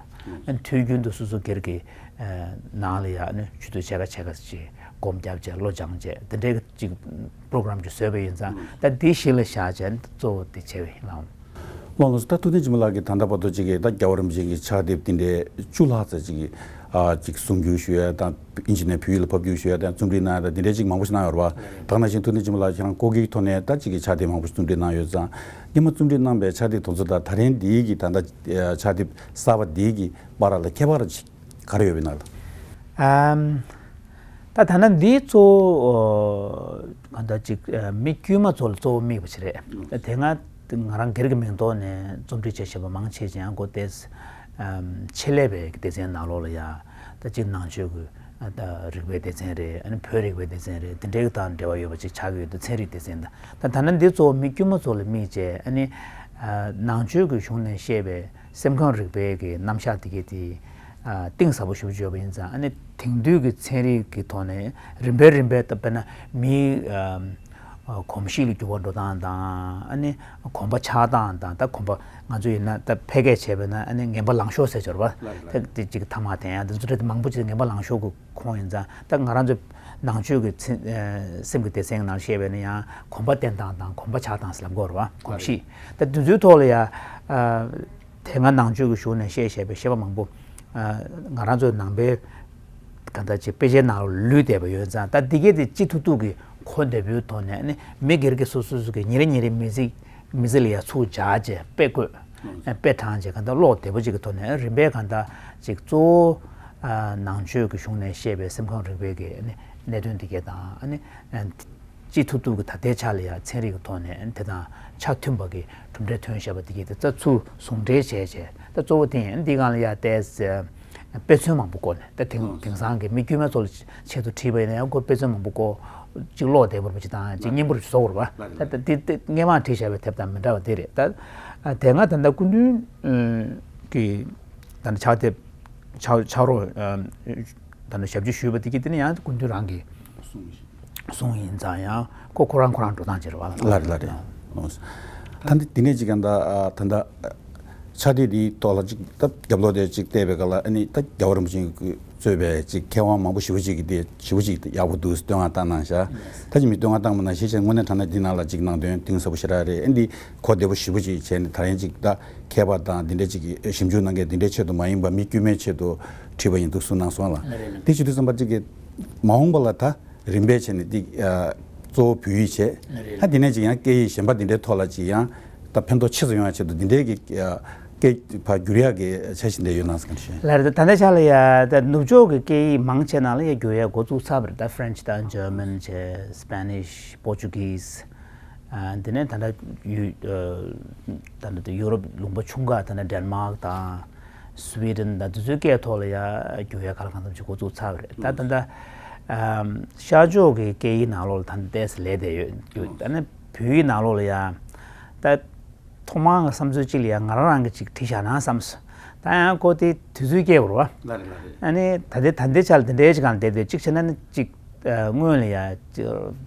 དུས་རྒྱུན་དུ་སོ་སོ་སྒེར་གྱི་ནང་ལ་ཡ་ནི་ཆུ་ཚོད་ཕྱེད་ཀ་ཕྱེད་ཀ་ཅིག་སྒོམ་རྒྱབ་བྱས་བློ་སྦྱང་བྱས་དེ་འདྲའི་ཅིག་program་ཅིག་བཟོས་པ་ཡིན་ཙང་། ད་འདི་གཞི་ལ་བཞག་བྱས་གཙོ་བོ་དེ་བྱས་པ་ཡིན་ལགས། ལགས་སོ། ད་ཐུབ་བསྟན་སྦྱིན་པ་ལགས་ཀྱིས་ད་ལྟ་བར་དུ་ཅིག་གིས་ད་རྒྱལ་བ་རིན་པོ་ཆེ་གི་ཕྱག་དེབ་དེ་འདྲའི་བཅུ་ལྷག་ཙམ་ཅིག་གིས་ཨ་ཅིག་གསུང་བསྒྱུར་ཞུ་ཡ་དང་ཨིན་ཇི་ནས་བོད་ཡིག་ལ་ཕབ་བསྒྱུར་ཞུ་ཡ་དང་རྩོམ་སྒྲིག་གནང་ཡ་དང་དེ་འདྲའི་ཅིག་མང་པོ་ཞིག་གནང་ཡོད་རེད་པ། དེ་ནང་བཞིན་ཐུབ་བསྟན་སྦྱིན་པ་ལགས་ཁྱེད་རང་སྐོར་གྱི་ཐོག་ནས་ད་ཅིག་གིས་ཕྱག་དེབ་མང་པོ་ཞིག་རྩོམ་སྒྲིག་གནང་ཡོད་ཙང་། སྔོན་མ་རྩོམ་སྒྲིག་གནང་པའི་ཕྱག་དེབ་དེ་ཚོ་དང་ད་རིང་འདིའི་གི་ད་ལྟ་ཕྱག་དེབ་གསར་པ་འདིའི་གི་བར་ལ་ཁྱད་པར་ཅིག་ག་རེ་ཡོད་པའི་ནང་ལ། ཨམ། ད་ཐ་ན་འདི་གཙོ་བོ་ག་འདྲ་ཅིག་མི་དཀྱུས་མ་ཚོ་ལ་གཙོ་བོ་དམིགས་པ་ཞིག་རེད། དེ་སྔ་ང་རང་སྒེར་གྱི་མིང་ཐོག་ནས་རྩོམ་སྒྲིག་བྱས་བཞག་པ་མང་ཆེ་ཅིག་ཡང་སྒོ་ཏེས་ཆེད་ལས་པའི་སྡེ་ཚན་ནང་ལོགས་ལ་ཡ་ད་ཅིག་ནང་ཆོས་ཀྱི་ད་རིག་པའི་སྡེ་ཚན་རེད། ཨ་ནི་བོད་རིག་པའི་སྡེ་ཚན་རེད། དེ་འདྲའི་དང་འབྲེལ་བ་ཡོད་པ་ཅིག་ཆགས་ཀྱི་ཡོད་འདུག་ཚན་རིག་སྡེ་ཚན་དང་། ད་ད་ནི་འདི་གཙོ་བོ་མི་དཀྱུས་མ་ཚོ་ལ་དམིགས་བྱས། ཨ་ནི་ནང་ཆོས་ཀྱི་གཞུང་ནས་བཤད་པའི་སེམས་ཁམས་རིག་པའི་གི་རྣམ་གཞག་དེ་གའི་དེ་གཏིང་ཟབ་པོ་ཞེ་པོ་ཅིག་ཡོད་པ་ཡིན་ཙང་། ཨ་ནི་དེང་དུས་ཀྱི་ཚན་རིག་གི་ཐོག་ནས་རིམ་པས་རིམ་པས་ད་དཔེར་ན་མིའི་གོམས་གཤིས་ལ་འགྱུར་བ་འགྲོ་སྟངས་དང་། ཨ་ནི་གོམས་པ་ཆགས་སྟངས་དང་། ད་གོམས་པ་ང་ཚོ་ཡིན་ན་ད་ཕལ་སྐད་བྱས་པས་ན་ཨ་ནི་ངན་པ་ལང་ཤོར་ཟེར་གྱི་ཡོད་རེད་པ། ད་དེ་ཅིག་ཐ་མག་འཐེན་ཡ་དེ་ཚོ་རེད། མང་པོ་ཅིག་ངན་པ་ལང་ཤོར་གྱི་ཁོངས་ཡིན་ཙང་། ད་ང་རང་ཚོའི་ནང་ཆོས་ཀྱི་ཚན་ཨ་སེམས་ཀྱི་སྡེ་ཚན་ནང་བཤད་པས་ན་ཡང་གོམས་པ་བརྟན་སྟངས་དང་གོམས་པ་ཆགས་སྟངས་ཟེར་ལབ་དགོས་རེད་པ། གོམས་གཤིས། ད་དེ་ཚོའི་ཐོག་ལ་ཡ་ཨ་དེ་སྔ་ནང་ཆོས་ཀྱི་གཞུང་ནས་བཤད་བཞག་པའི་བཤད་པ་མང་པོ་ཨ་ང་རང་ཚོའི་ནང་པའི་ག་འདྲ་ཅིག་དཔེ་ཆའི་ནང་ལ་ལུས་བསྡད་པ་ཡོད་ཙང་། ད་འདི་གས་དེ་ཅི་ཐུབ་ཐུབ་ཀྱིས་གོ་བདེ་པོའི་ཐོག་ནས། ཨ་ནི་མི་སྒེར་གྱི་སོ་སོ་སོ་གི་ཉིན་རེ་ཉིན་རེ་མི་ཚེ་མི་ཚེ་ལ་ཡ་ཚུར་སྦྱར་བྱས་དཔེ་བཀོད། ཨ་དཔེ་དྲངས་བྱས་ག་འདྲ་ཀློག་བདེ་པོ་ཅིག་གི་ཐོག་ནས། རིམ་པས་ག་འདྲ་ཅིག་གཙོ་བོ་ཨ་ནང་ཆོས་ཀྱི་གཞུང་ནས་བཤད་པའི་སེམས་ཁམས་རིག་པའི་གི་ཨ་ནི་གནད་དོན་འདི་གས་དང་། ཨ་ནི་ཨ་ཅི་ཐུབ་ཐུབ་ཀྱིས་ད་ལྟའི་ཆ་ལ་ཡ་ཚན་རིག་གི་ཐོག་ནས་དེ་དང་ཆ་མཐུན་པ་གི་གྲུབ་འབྲས་ཐོན་བཞག་པ་འདི་གས་དེ་ད་ཚུར་ཟུང་འབྲེལ་བྱས་བྱས། ད་གཙོ་བོ་དེ་ཡིན། འདི་སྒང་ལ་ཡ་ཏོག་ཙམ་དཔེ་མཚོན་མང་པོ་བཀོད་ནས། ད་དེང་དེང་སང་གི་མི་དཀྱུས་མ་ཚོ་ལ་ཆེད་དུ་བྲིས་པ་ཡིན་ན་ཡང་ཁོ་དཔེ་མཚོན་མང་པོ་བཀོད། ཅིག་ཀློག་བདེ་པོ་ཅིག་དང་ཅིག་སྙན་པོ་བཟོ་དགོས་རེད་པ། ད་ད་དེ་དེ་སྔོན་མ་བྲིས་བཞག་པའི་དེབ་དང་མི་འདྲ་བ་དེ་རེད། ད་ཨ་དེ་སྔ་ད་ལྟ་སྐུ་མདུན་གྱི་ད་ལྟ་ཕྱག་དེབ་ཕྱག་ཕྱག་རོགས་ད་ལྟ་ཞབས་ཕྱི་ཞུས་པ་དེ་གི་དེ་ནི་ཡང་སྐུ་མདུན་རང་གི་གསུང་ཡིན་ཙང་། ཡང་ཁོ་ཁོ་རང་ཁོ་རང་འགྲོ་སྟངས་ཅིག་རེད་པ། ལགས་རེད། ལགས་རེད། ད་འདི་འདི་ནས་ཅིག་ཡང་ད་ད་ད་ཕྱག་དེབ་འདིའི་ཐོག་ལ་ཅིག་ད་རྒྱབ་ལོགས་དེ་ཅིག་བལྟས་པའི་སྐབས་ལ། ཨ་ནི་ད་རྒྱལ་བ་རིན་པོ་ཆེ་གིས་གཙོས་པའི་ཅིག་མཁས་དབང་མང་པོ་ཞེ་པོ་ཅིག་གིས་དེ་ཞེ་པོ་ཅིག་ཡག་པོ་འདུག་བསྟོད་བསྔགས་བཏང་གནང་ཤག་ད་ཅིག་མི་བསྟོད་བསྔགས་བཏང་པ་ནང་བཞིན་བྱས་དངོས་གནས་དྲང་གནས་འདི་ནང་ལ་ཅིག་ནང་དོན་གཏིང་ཟབ་པོ་ཞེ་དྲག་རེད། ཨ་འདི་གོ་བདེ་པོ་ཞེ་པོ་ཅིག་བྱས་ནས་ད་རིང་ཅིག་ད་མཁས་པ་དང་འདི་འདྲའི་ཅིག་གིས་ཞིབ་འཇུག་གནང་མཁན་འདི་འདྲའི་ཆེད་དུ་མ་ཡིན་པ་མི་དཀྱུས་མའི་ཆེད་དུ་བྲིས་པ་ཡིན་འདུག་གསུངས་གནང་སོང་ལགས། དེ་བྱེད་དུས་ཙམ་པ་ཅིག་གི་མ་འོངས་པ་ལ་ད་རིམ་པས་བྱས་ནས་འདི་ཨ་གཙོ་བོ་བོད་ཡིག་བྱས། རེད། ཨ་དེ་ནས་ཅིག་ཡང་སྐད་ཡིག་གཞན་པ་འདི་འདྲའི་ཐོག་ལ་ཅིག་ཡང་ད་ཕན་ཐོགས་ཆེ་ཙམ་ཡོང་ཡ་ཆེད་དུ་འདི་འདྲའི་གི་ཨ་སྐད་ཕར་བསྒྱུར་ཡ་གི་འཆར་གཞི་འདྲ་ཡོད་ན་ཟེར་གི་ཞུ། ལགས་རེད། ད་ལྟའི་ཆ་ལ་ཡ་ད་ནུབ་ཕྱོགས་ཀྱི་སྐད་ཡིག་མང་ཆེ་ནང་ལ་ཡ་བསྒྱུར་ཡ་འགོ་བཙུགས་ཚར་བ་རེད། ད་French་དང་German་བྱས། Spanish, Portuguese། ཨ་འདི་ནས་ད་ལྟ་ཡུ་ཨ་ད་ལྟ་ཡུ་རོབ་ལུང་པ་ཆུང་ཁག་ད་ལྟ་Denmark་དང་Sweden་དང་དེ་ཚོའི་སྐད་ཐོག་ལ་ཡ་བསྒྱུར་ཡ་གང་ལ་གང་འཚམ་ཅིག་འགོ་བཙུགས་ཚར་བ་རེད། ད་ད་ལྟ་ཨམ་ཤར་ཕྱོགས་ཀྱི་སྐད་ཡིག་ནང་ལོགས་ལ་ད་ལྟ་ཏོག་ཙམ་ལས་བསྡད་ཡོད་རྒྱུ། ད་ནི་བོད་ཡིག་ནང་ལོགས་ལ་ཡ་ད་ཐོག་མར་ང་བསམ་ཚུལ་གཅིག་ལ་ཡ་ང་རང་རང་གིས་ཅིག་བྲིས་བཞག་ན་བསམས། ད་ཡང་ཁོ་དེ་དུས་ཚོད་སྐྱེལ་དགོས་རེད་པ། ལགས་རེད། ལགས་རེད། ཨ་ནི་ད་ལྟའི་ད་ལྟའི་ཆ་ལ་དེ་འདྲའི་ཅིག་གང་བསྡད་དེ་གཅིག་བྱས་ན་ནི་གཅིག་ཨ་སྔོན་ལ་ཡ་ཅིག་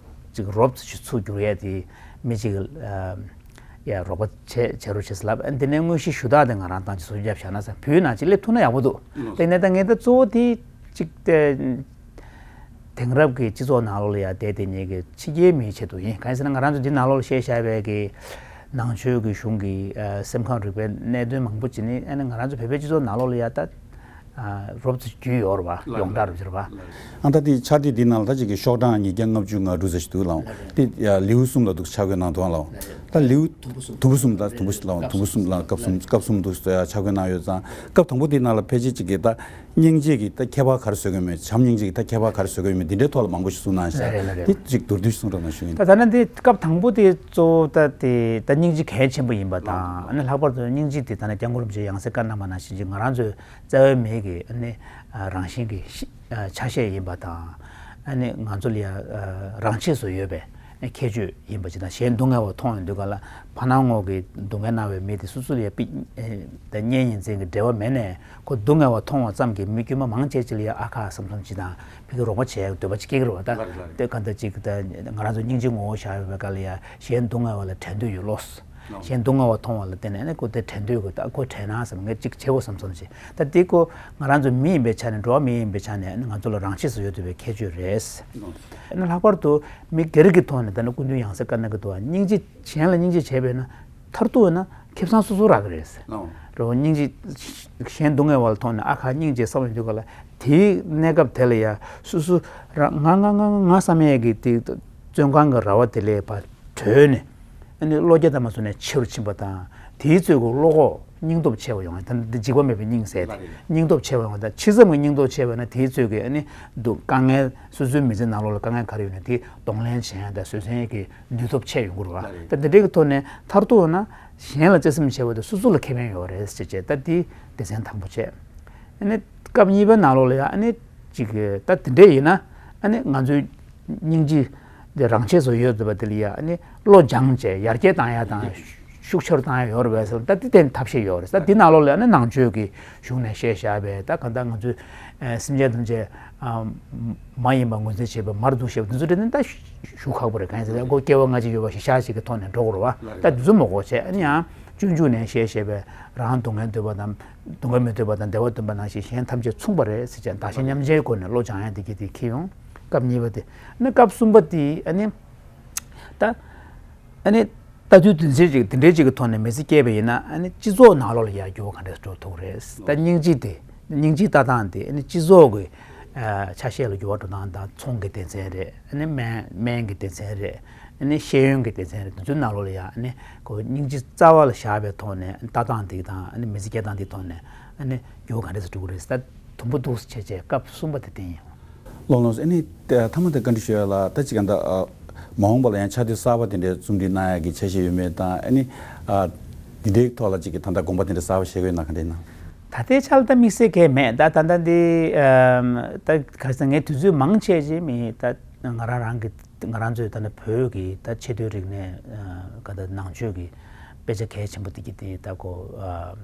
ཅིག་རོབ་ཙམ་ཞིག་ཚུར་བསྒྱུར་ཡ་དེ་མི་གཅིག་ཨ་ཡ་རོགས་པ་བྱེད་བྱེད་རོགས་བྱེད་ཟེར་ལབ། ཨ་ནི་དེ་ནས་དངོས་གཞི་ཞུ་དག་དེ་ང་རང་ཏང་ཅིག་སོ་སོ་བརྒྱབ་བཞག་ན་བསམ། བོད་ནང་ཅིག་སླེབས་ཐུབ་ན་ཡག་པོ་འདུག་ལགས། དེ་ནས་ད་ངས་ད་གཙོ་བོ་དེ་གཅིག་དེ། དེང་རབས་ཀྱི་སྤྱི་ཚོགས་ནང་ལོགས་ལ་ཡ་བསྡད་དེ་ཉིད་ཀྱི་ཕྱི་རྒྱལ་མིའི་ཆེད་དུ་ཡིན། གང་ཡིན་ཟེར་ན་ང་རང་ཚོ་འདི་ནང་ལོགས་ལ་བཤད་བཞག་པའི་གི་ནང་ཆོས་ཀྱི་གཞུང་གི་ཨ་སེམས་ཁམས་རིག་པའི་གནད་དོན་མང་པོ་ཅིག་ནི་ཨ་ནི་ང་རང་ཚོ་བོད་པའི་སྤྱི་ཚོགས་ནང་ལོགས་ལ་ཡ་ད་ཨ་རོབ་ཙམ་རྒྱུས་ཡོད་རེད་པ། ཡོངས་གྲགས་རུ་གྱུར་པ། ཨ་ད་དེ་ཕྱག་དེབ་འདི་ནང་ལ་ད་ཅིག་གི་ཤོག་གྲངས་ཉིས་བརྒྱ་ལྔ་བཅུ་ང་དྲུག་ཙམ་ཞིག་འདུག་ལགས། དེ་ཡ་ལེའུ་གསུམ་ལ་འདུག་ཆ་བགོས་གནང་འདུག་ལགས། ད་ལེའུ་དུམ་བུ་གསུམ་དུམ་བུ་གསུམ་ལ་དུམ་བུ་གསུམ་ལ་དུམ་བུ་གསུམ་སྐབས་གསུམ་སྐབས་གསུམ་འདུག་ཆ་བགོས་གནང་ཡོད་ཙང་། སྐབས་དང་པོ་དེ་ནང་ལ་ཕལ་ཆེར་ཅིག་གི་ད་སྙིང་རྗེ་གི་ད་ཁྱད་པར་ག་རེ་བཟོ་གི་ཡོད་མེད། བྱམས་སྙིང་རྗེ་གི་ད་ཁྱད་པར་ག་རེ་བཟོ་གི་ཡོད་མེད། འདི་འདྲའི་ཐོག་ལ་མང་པོ་ཞིག་གསུངས་གནང་ཤག་ལགས་རེད། ལགས་རེད། དེ་ཅིག་མདོར་བསྡུས་ཤིག་གསུང་རོགས་གནང་ཞུ་ཡིན། ད་ད་ནི་འདི་སྐབས་དང་པོ་དེ་གཙོ་བོ་ད་དེ་ད་སྙིང་རྗེ་གལ་ཆེན་པོ་ཡིན་པ་དང་། ལགས་རེད། ཨ་ནི་ལྷག་པར་དུ་སྙིང་རྗེ་དེ་ད་ནི་སྐྱབས་མགོན་རིན་པོ་ཆེ་ཡང་སྲིད་བཀའ་གནང་བ་ནང་བཞིན་ཅིག་ང་རང་ཚོའི་རྩ་བའི་མིའི་ གི་ཨ་ནི་རང་བཞིན་གྱི་ཤི་ཆ་ཤས་ཡིན་པ་དང་། ཨ་ནི་ང་ཚོ་ལ་ཡ་རང་ཆས་སུ་ཡོད་པའི་ཁྱད་ཆོས་ཡིན་པ་ཅིག་དང་། གཞན་སྡུག་བསྔལ་བ་མཐོང་བའི་དུས་ག་ལ་ཕར་སྣང་ངོ་གི་སྡུག་བསྔལ་གནང་བའི་མི་དེ་སོ་སོ་ལ་ཡ་པི་ཨེ་ད་གཉེན་ཉེ་ཚན་གྱི་འབྲེལ་བ་མེད་ནས་ཁོ་སྡུག་བསྔལ་བ་མཐོང་བ་ཙམ་གྱིས་མི་དཀྱུས་མ་མང་ཆེ་ཅིག་ལ་ཡ་ཨ་ཁ་བསམ་བསམ་ཅིག་དང་ཕ་གི་རོགས་པ་བྱེད་ཡག་འདོད་པ་ཅིག་སྐྱེ་གི་རེད་བ། ད་ལགས་རེད་ལགས་རེད། དེ་ག་འདྲ་ཅིག་ད་ང་རང་ཚོ་སྙིང་རྗེའི་ངོ་བོ་བཞག་ཡོད་པའི་སྐབས་ལ་ཡ་གཞན་སྡུག་བསྔལ་བ་ལ་དྲན་འདོད་ཡོད་ལོ། གཞན་སྡུག་བསྔལ་བ་མཐོང་བ་ལ་བརྟེན་ནས་ཨ་ནི་ཁོ་དེ་དྲན་འདོད་ཀྱི་ད་ཁོ་དྲན་ན་བསམ་ངས་ཅིག་བྱེད་དགོས་བསམ་བསམ་བྱས། ད་དེ་ཁོ་ང་རང་ཚོ་མི་ཡིན་པའི་ཆ་ནས་འགྲོ་བ་མི་ཡིན་པའི་ཆ་ནས་ཨ་ནི་ང་ཚོ་ལ་རང་ཆས་སུ་ཡོད་ཐུབ་པའི་ཁྱད་ཆོས་རེད། ཨ་ནི་ལྷག་པར་དུ་མི་སྒེར་གྱི་ཐོག་ནས་ད་ནི་སྐུ་མདུན་ཡང་སེ་བཀའ་གནང་གི་འདུག་བ། སྙིང་རྗེ་གཞན་ལ་སྙིང་རྗེ་བྱས་པས་ན་མཐར་ཐུག་ན་ཁེ་བཟང་སོ་སོ་རག་གི་རེད། རེད་བ། སྙིང་རྗེ་གཞན་སྡུག་བསྔལ་བ་ལ་མཐོང་ནས་ཨ་ཁ་སྙིང་རྗེ་བསམ་བློ་འདུག་ག་ལ་དེའི་གནས་སྐབས་དེ་ལ་ཡ་སོ་སོ་རང་ང་ང་ང་ང་ང་བསམ་ཡས་ཀྱི་དེ་བཙོན་ཁང་གི་ར་བ་དེ་ལས་ཕར་བྲོས་ནས། ཨ་ནི་བློ་རྒྱ་ད་མ་སོང་ནས་ཆེ་རུ་ཕྱིན་པ་དང་། དེའི་ཚོད་ཀྱི་བློ་ཁོག་སྙིང་སྟོབས་ཆེ་བ་ཡོང་བ་དང་། འཇིགས་པ་མེད་པའི་སྙིང་ཟེར་ཏེ། སྙིང་སྟོབས་ཆེ་བ་ཡོང་བ་དང་། ཕྱི་བསམ་གྱི་སྙིང་སྟོབས་ཆེ་བ་ན་དེའི་ཚོད་ཀྱི་ཨ་ནི་སྡུག་དཀའ་ངལ་སོ་སོའི་མི་ཚེ་ནང་ལོགས་ལ་དཀའ་ངལ་ག་རེ་ཡོད་ན་དེ་གདོང་ལེན་བྱེད་ཡ་དང་བཟོད་བསྲན་གྱི་ནུས་སྟོབས་ཆེ་ཡོང་གི་རེད་བ། ད་དེ་འདྲའི་གི་ཐོག་ནས་མཐར་ཐུག་ན་གཞན་ལ་བརྩེ་སེམས་ཆེ་བ་དང་སོ་སོ་ལ་ཁེ་ཕན་ཡོད་རེད་ཟེར་བྱས། ད་དེ་སྡེ་ཚན་དང་པོ་བྱས། ཨ་ནི་སྐབས་གཉིས་པའི་ནང་ལོགས་ལ་ཡང་ཨ་ནི་ཅིག་ད་དེ་འདྲས་ཡིན་ན་ཨ་ནི་ང་ཚོའི་སྙིང་རྗེ་དེ་རང་ཆས་སུ་ཡོད་པ་དེ་ལ་ཡང་ཨ་ནི་བློ་སྦྱངས་བྱས་ཡར་རྒྱས་བཏང་ཡ་དང་ཤུགས་ཆེར་བཏང་ཡ་ཡོད་རེད་པས་ཟེར། ད་དེ་དེ་ཐབས་ཤེས་ཡོད་རེད། ད་དེ་ནང་ལོགས་ལ་ཨ་ནི་ནང་ཆོས་ཀྱི་གཞུང་ནས་བཤད་བཞག་པའི་ད་གང་ལྟར་ང་ཚོའི་ཨ་སེམས་ཅན་ཐམས་ཅད་ཨ་མ་ཡིན་པ་ངོས་འཛིན་བྱེད་པའི་མར་འདུག་ཤེས་པ་དེ་ཚོ་དེ་ནི་ད་ཞུ་ཁག་པོ་རེད། གང་ཡིན་ཟེར་ན་ཁོ་སྐྱེ་བ་སྔ་ཕྱི་ཡོད་པ་ཞིག་ཤག་ཅིག་གི་ཐོག་ནས་འགྲོ་དགོས་རེད་བ། ད་དེ་ཚོ་མ་དགོས་བྱས། ཨ་ནི་ཡང་སྤྱོད་འཇུག་ནས་བཤད་བཤད་པའི་རང་སྡུག་བསྔལ་འདོད་པ་དང་། སྡུག་བསྔལ་མི་འདོད་པ་དང་བདེ་བ་འདོད་པ་ནང་བཞིན་གཞན་ཐམས་ཅད་མཚུངས་པ་རེད་ཟེར་བྱས་བདག་གཞན་མཉམ་བརྗེའི་སྒོ་ནས་བློ་སྦྱང་ཡ་དེ་གི་དེ་འཁྱེར་ཡོང་། སྐབས་གཉིས་པ་དེ། ཨ་ནི་སྐབས་གསུམ་པ་དེ་ཨ་ནི་ད་ཨ་ནི་ལྟ་དུས་དེ་འདྲའི་ཅིག་དེ་འདྲའི་ཅིག་གི་ཐོག་ནས་མི་ཚེ་སྐྱེལ་བ་ཡིན་ན་ཨ་ནི་སྤྱི་ཚོགས་ནང་ལོགས་ལ་ཡར་འགྱུར་བ་ག་འདྲ་འགྲོ་ཐུབ་རེད། ད་སྙིང་རྗེ་དེ་སྙིང་རྗེའི་ལྟ་སྟངས་དེ་ཨ་ནི་སྤྱི་ཚོགས་ཀྱི་ཨ་ཆ་ཤས་ལ་འགྱུར་བ་འགྲོ་སྟངས་དང་། ཚོང་གི་སྡེ་ཚན་རེད། ཨ་ནི་སྨན་སྨན་གྱི་སྡེ་ཚན་རེད། ཨ་ནི་ཤེས་ཡོན་གྱི་སྡེ་ཚན་རེད། དེ་ཚོའི་ནང་ལོགས་ལ་ཡང་ཨ་ནི་ཁོ་སྙིང་རྗེ་རྩ་བ་ལ་བཞག་པའི་ཐོག་ནས་ལྟ་སྟངས་འདི་དང་ཨ་ནི་མི་ཚེ་སྐྱེལ་སྟངས་འདིའི་ཐོག་ནས་ཨ་ནི་འགྱུར་བ་ག་འདྲ་ཞིག་འགྲོ་གི་རེད། ད་དུམ་བུ་འདུག་སེ་བྱས་བྱས་སྐབས་གསུམ་པ་དེ་བསྟན་ཡོད། ལགས་ལགས་སོ། ཨ་ནི་མཐའ་མ་དེ་བཀའ་འདྲི་ཞུ་ཡ་ལ། ད་ཅིག་ག་འདྲ་ཨ་མ་འོངས་པ་ལ་ཡང་ཕྱག་དེབ་གསར་པ་དེ་འདྲའི་རྩོམ་སྒྲིག་གནང་ཡ་གི་འཆར་གཞི་ཡོད་མེད་དང་། ཨ་ནི་ཨ་འདི་འདྲའི་ཐོག་ལ་ཅིག་གི་ད་ལྟ་དགོངས་པ་དེ་འདྲ་གསར་པ་བཞེས་ཀྱི་ཡོད་ན་ག་འདྲ་ཡིན་ན། ད་ལྟའི་ཆར་ལ་ད་དམིགས་བསལ་གང་ཡང་མེད། ད་ད་ལྟ་འདི་ཨམ་ད་ག་རེ་ཟེར། ངས་དུས་ཚོད་མང་ཆེ་ཅིག་མི་ད་ང་རང་རང་གི་ང་རང་ཚོའི་ད་ནི་བོད་ཀྱི་ད་ཆེས་མཐོའི་རིག་གནས་ཨ་ག་ད་ནང་ཆོས་ཀྱི་དཔེ་ཆ་གལ་ཆེན་པོ་དེ་གི་དེ་ད་ཁོ་ཨ་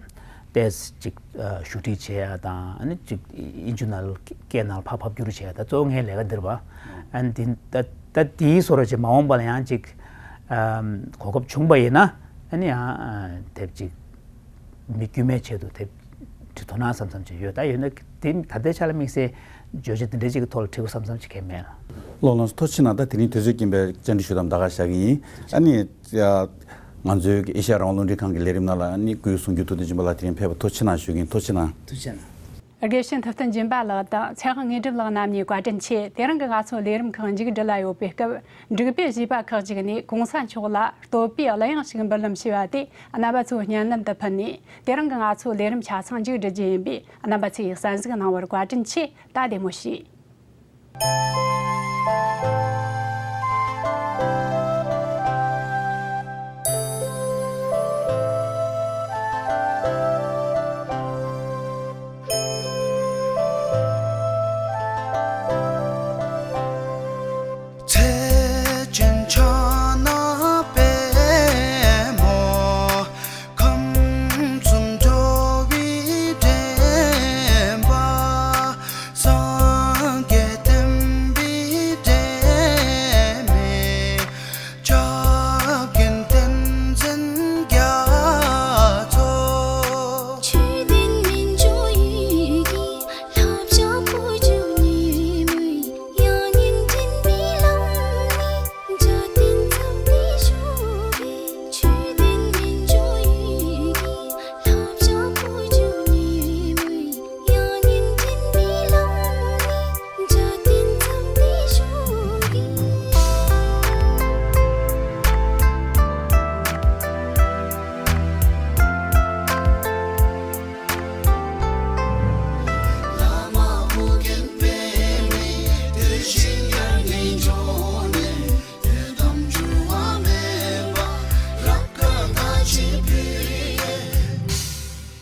ཏེས་ཅིག་ཨ་ཞུ་སྒྲིག་བྱེད་ཡ་དང་། ཨ་ནི་ཅིག་དབྱིན་ཇི་ནང་སྐད་ནང་ལ་ཕར་ཕབ་བསྒྱུར་བྱེད་ཡ། ད་གཙོ་བོ་ངའི་ལས་ཀ་འདི་རེད་པ། ཨ་ནི་དེ་ད་ད་དེའི་བཟོ་འདྲ་ཅིག་མ་འོངས་པ་ལ་ཡང་ཅིག་ཨ་གོ་སྐབས་བྱུང་པ་ཡིན་ན་ཨ་ནི་ཡང་ཨ་དེབ་ཅིག་མི་དཀྱུས་མའི་ཆེད་དུ་དེབ་བྲི་ཐུབ་ན་བསམ་བསམ་ཅིག་ཡོད། ད་ཡོད་ན་དེ་ད་ལྟའི་ཆ་ལ་དམིགས་བསལ་བརྗོད་གཞི་འདི་འདྲའི་ཅིག་གི་ཐོག་ལ་བྲི་དགོས་བསམ་བསམ་ཅིག་གང་ཡང་མེད། ལགས་ལགས་སོ། ཐུགས་རྗེ་གནང་། ད་དེ་རིང་དུས་ཚོད་ཀྱིན་པའི་བཅར་འདྲི་ཞུ་དམ་ད་ག་བཞག་གི་ཡིན། ཨ་ནི་ང་ཚོའི་གི་ཨེ་ཤ་ཡ་རང་དབང་རླུང་འཕྲིན་ཁང་གི་ལས་རིམ་ནང་ལ་ཨ་ནི་སྐུའི་གསུང་བརྒྱུད་ཐུགས་འདུན་ཆེན་པོ་ལགས་དེ་རིང་ཕེབས་པ་ཐུགས་རྗེ་གནང་ཞུ་གི་ཡིན། ཐུགས་རྗེ་གནང་། ཐུགས་རྗེ་གནང་། དགེ་བཤེས་ཐུབ་བསྟན་སྦྱིན་པ་ལགས་དང་ཚེ་དབང་དངོས་གྲུབ་ལགས་རྣམ་གཉིས་བཀའ་དྲིན་ཆེ། དེ་རིང་གི་ང་ཚོ་ལས་རིམ་ཁག་མཇུག་སྒྲིལ་ལ་ཡོད་པའི་སྐབས། འབྲུག་པའི་བཞེས་པ་ཁག་ཅིག་ནས་གོང་ས་མཆོག་ལ་བསྟོད་པའི་གླུ་དབྱངས་ཤིག་འབུལ་ལམ་ཞུས་པ་དེ་རྣམ་པ་ཚོའི་སྙན་ལམ་དུ་ཕུལ་ནས། དེ་རིང་གི་ང་ཚོ་ལས་རིམ་ཆ་ཚང་མཇུག་སྒྲིལ་རྒྱུ་ཡིན་པས། རྣམ་པ་ཚོས་གསན་གཟིགས་གནང་བར་བཀའ་དྲིན་ཆེ། ད་བདེ་མོ་བྱོས།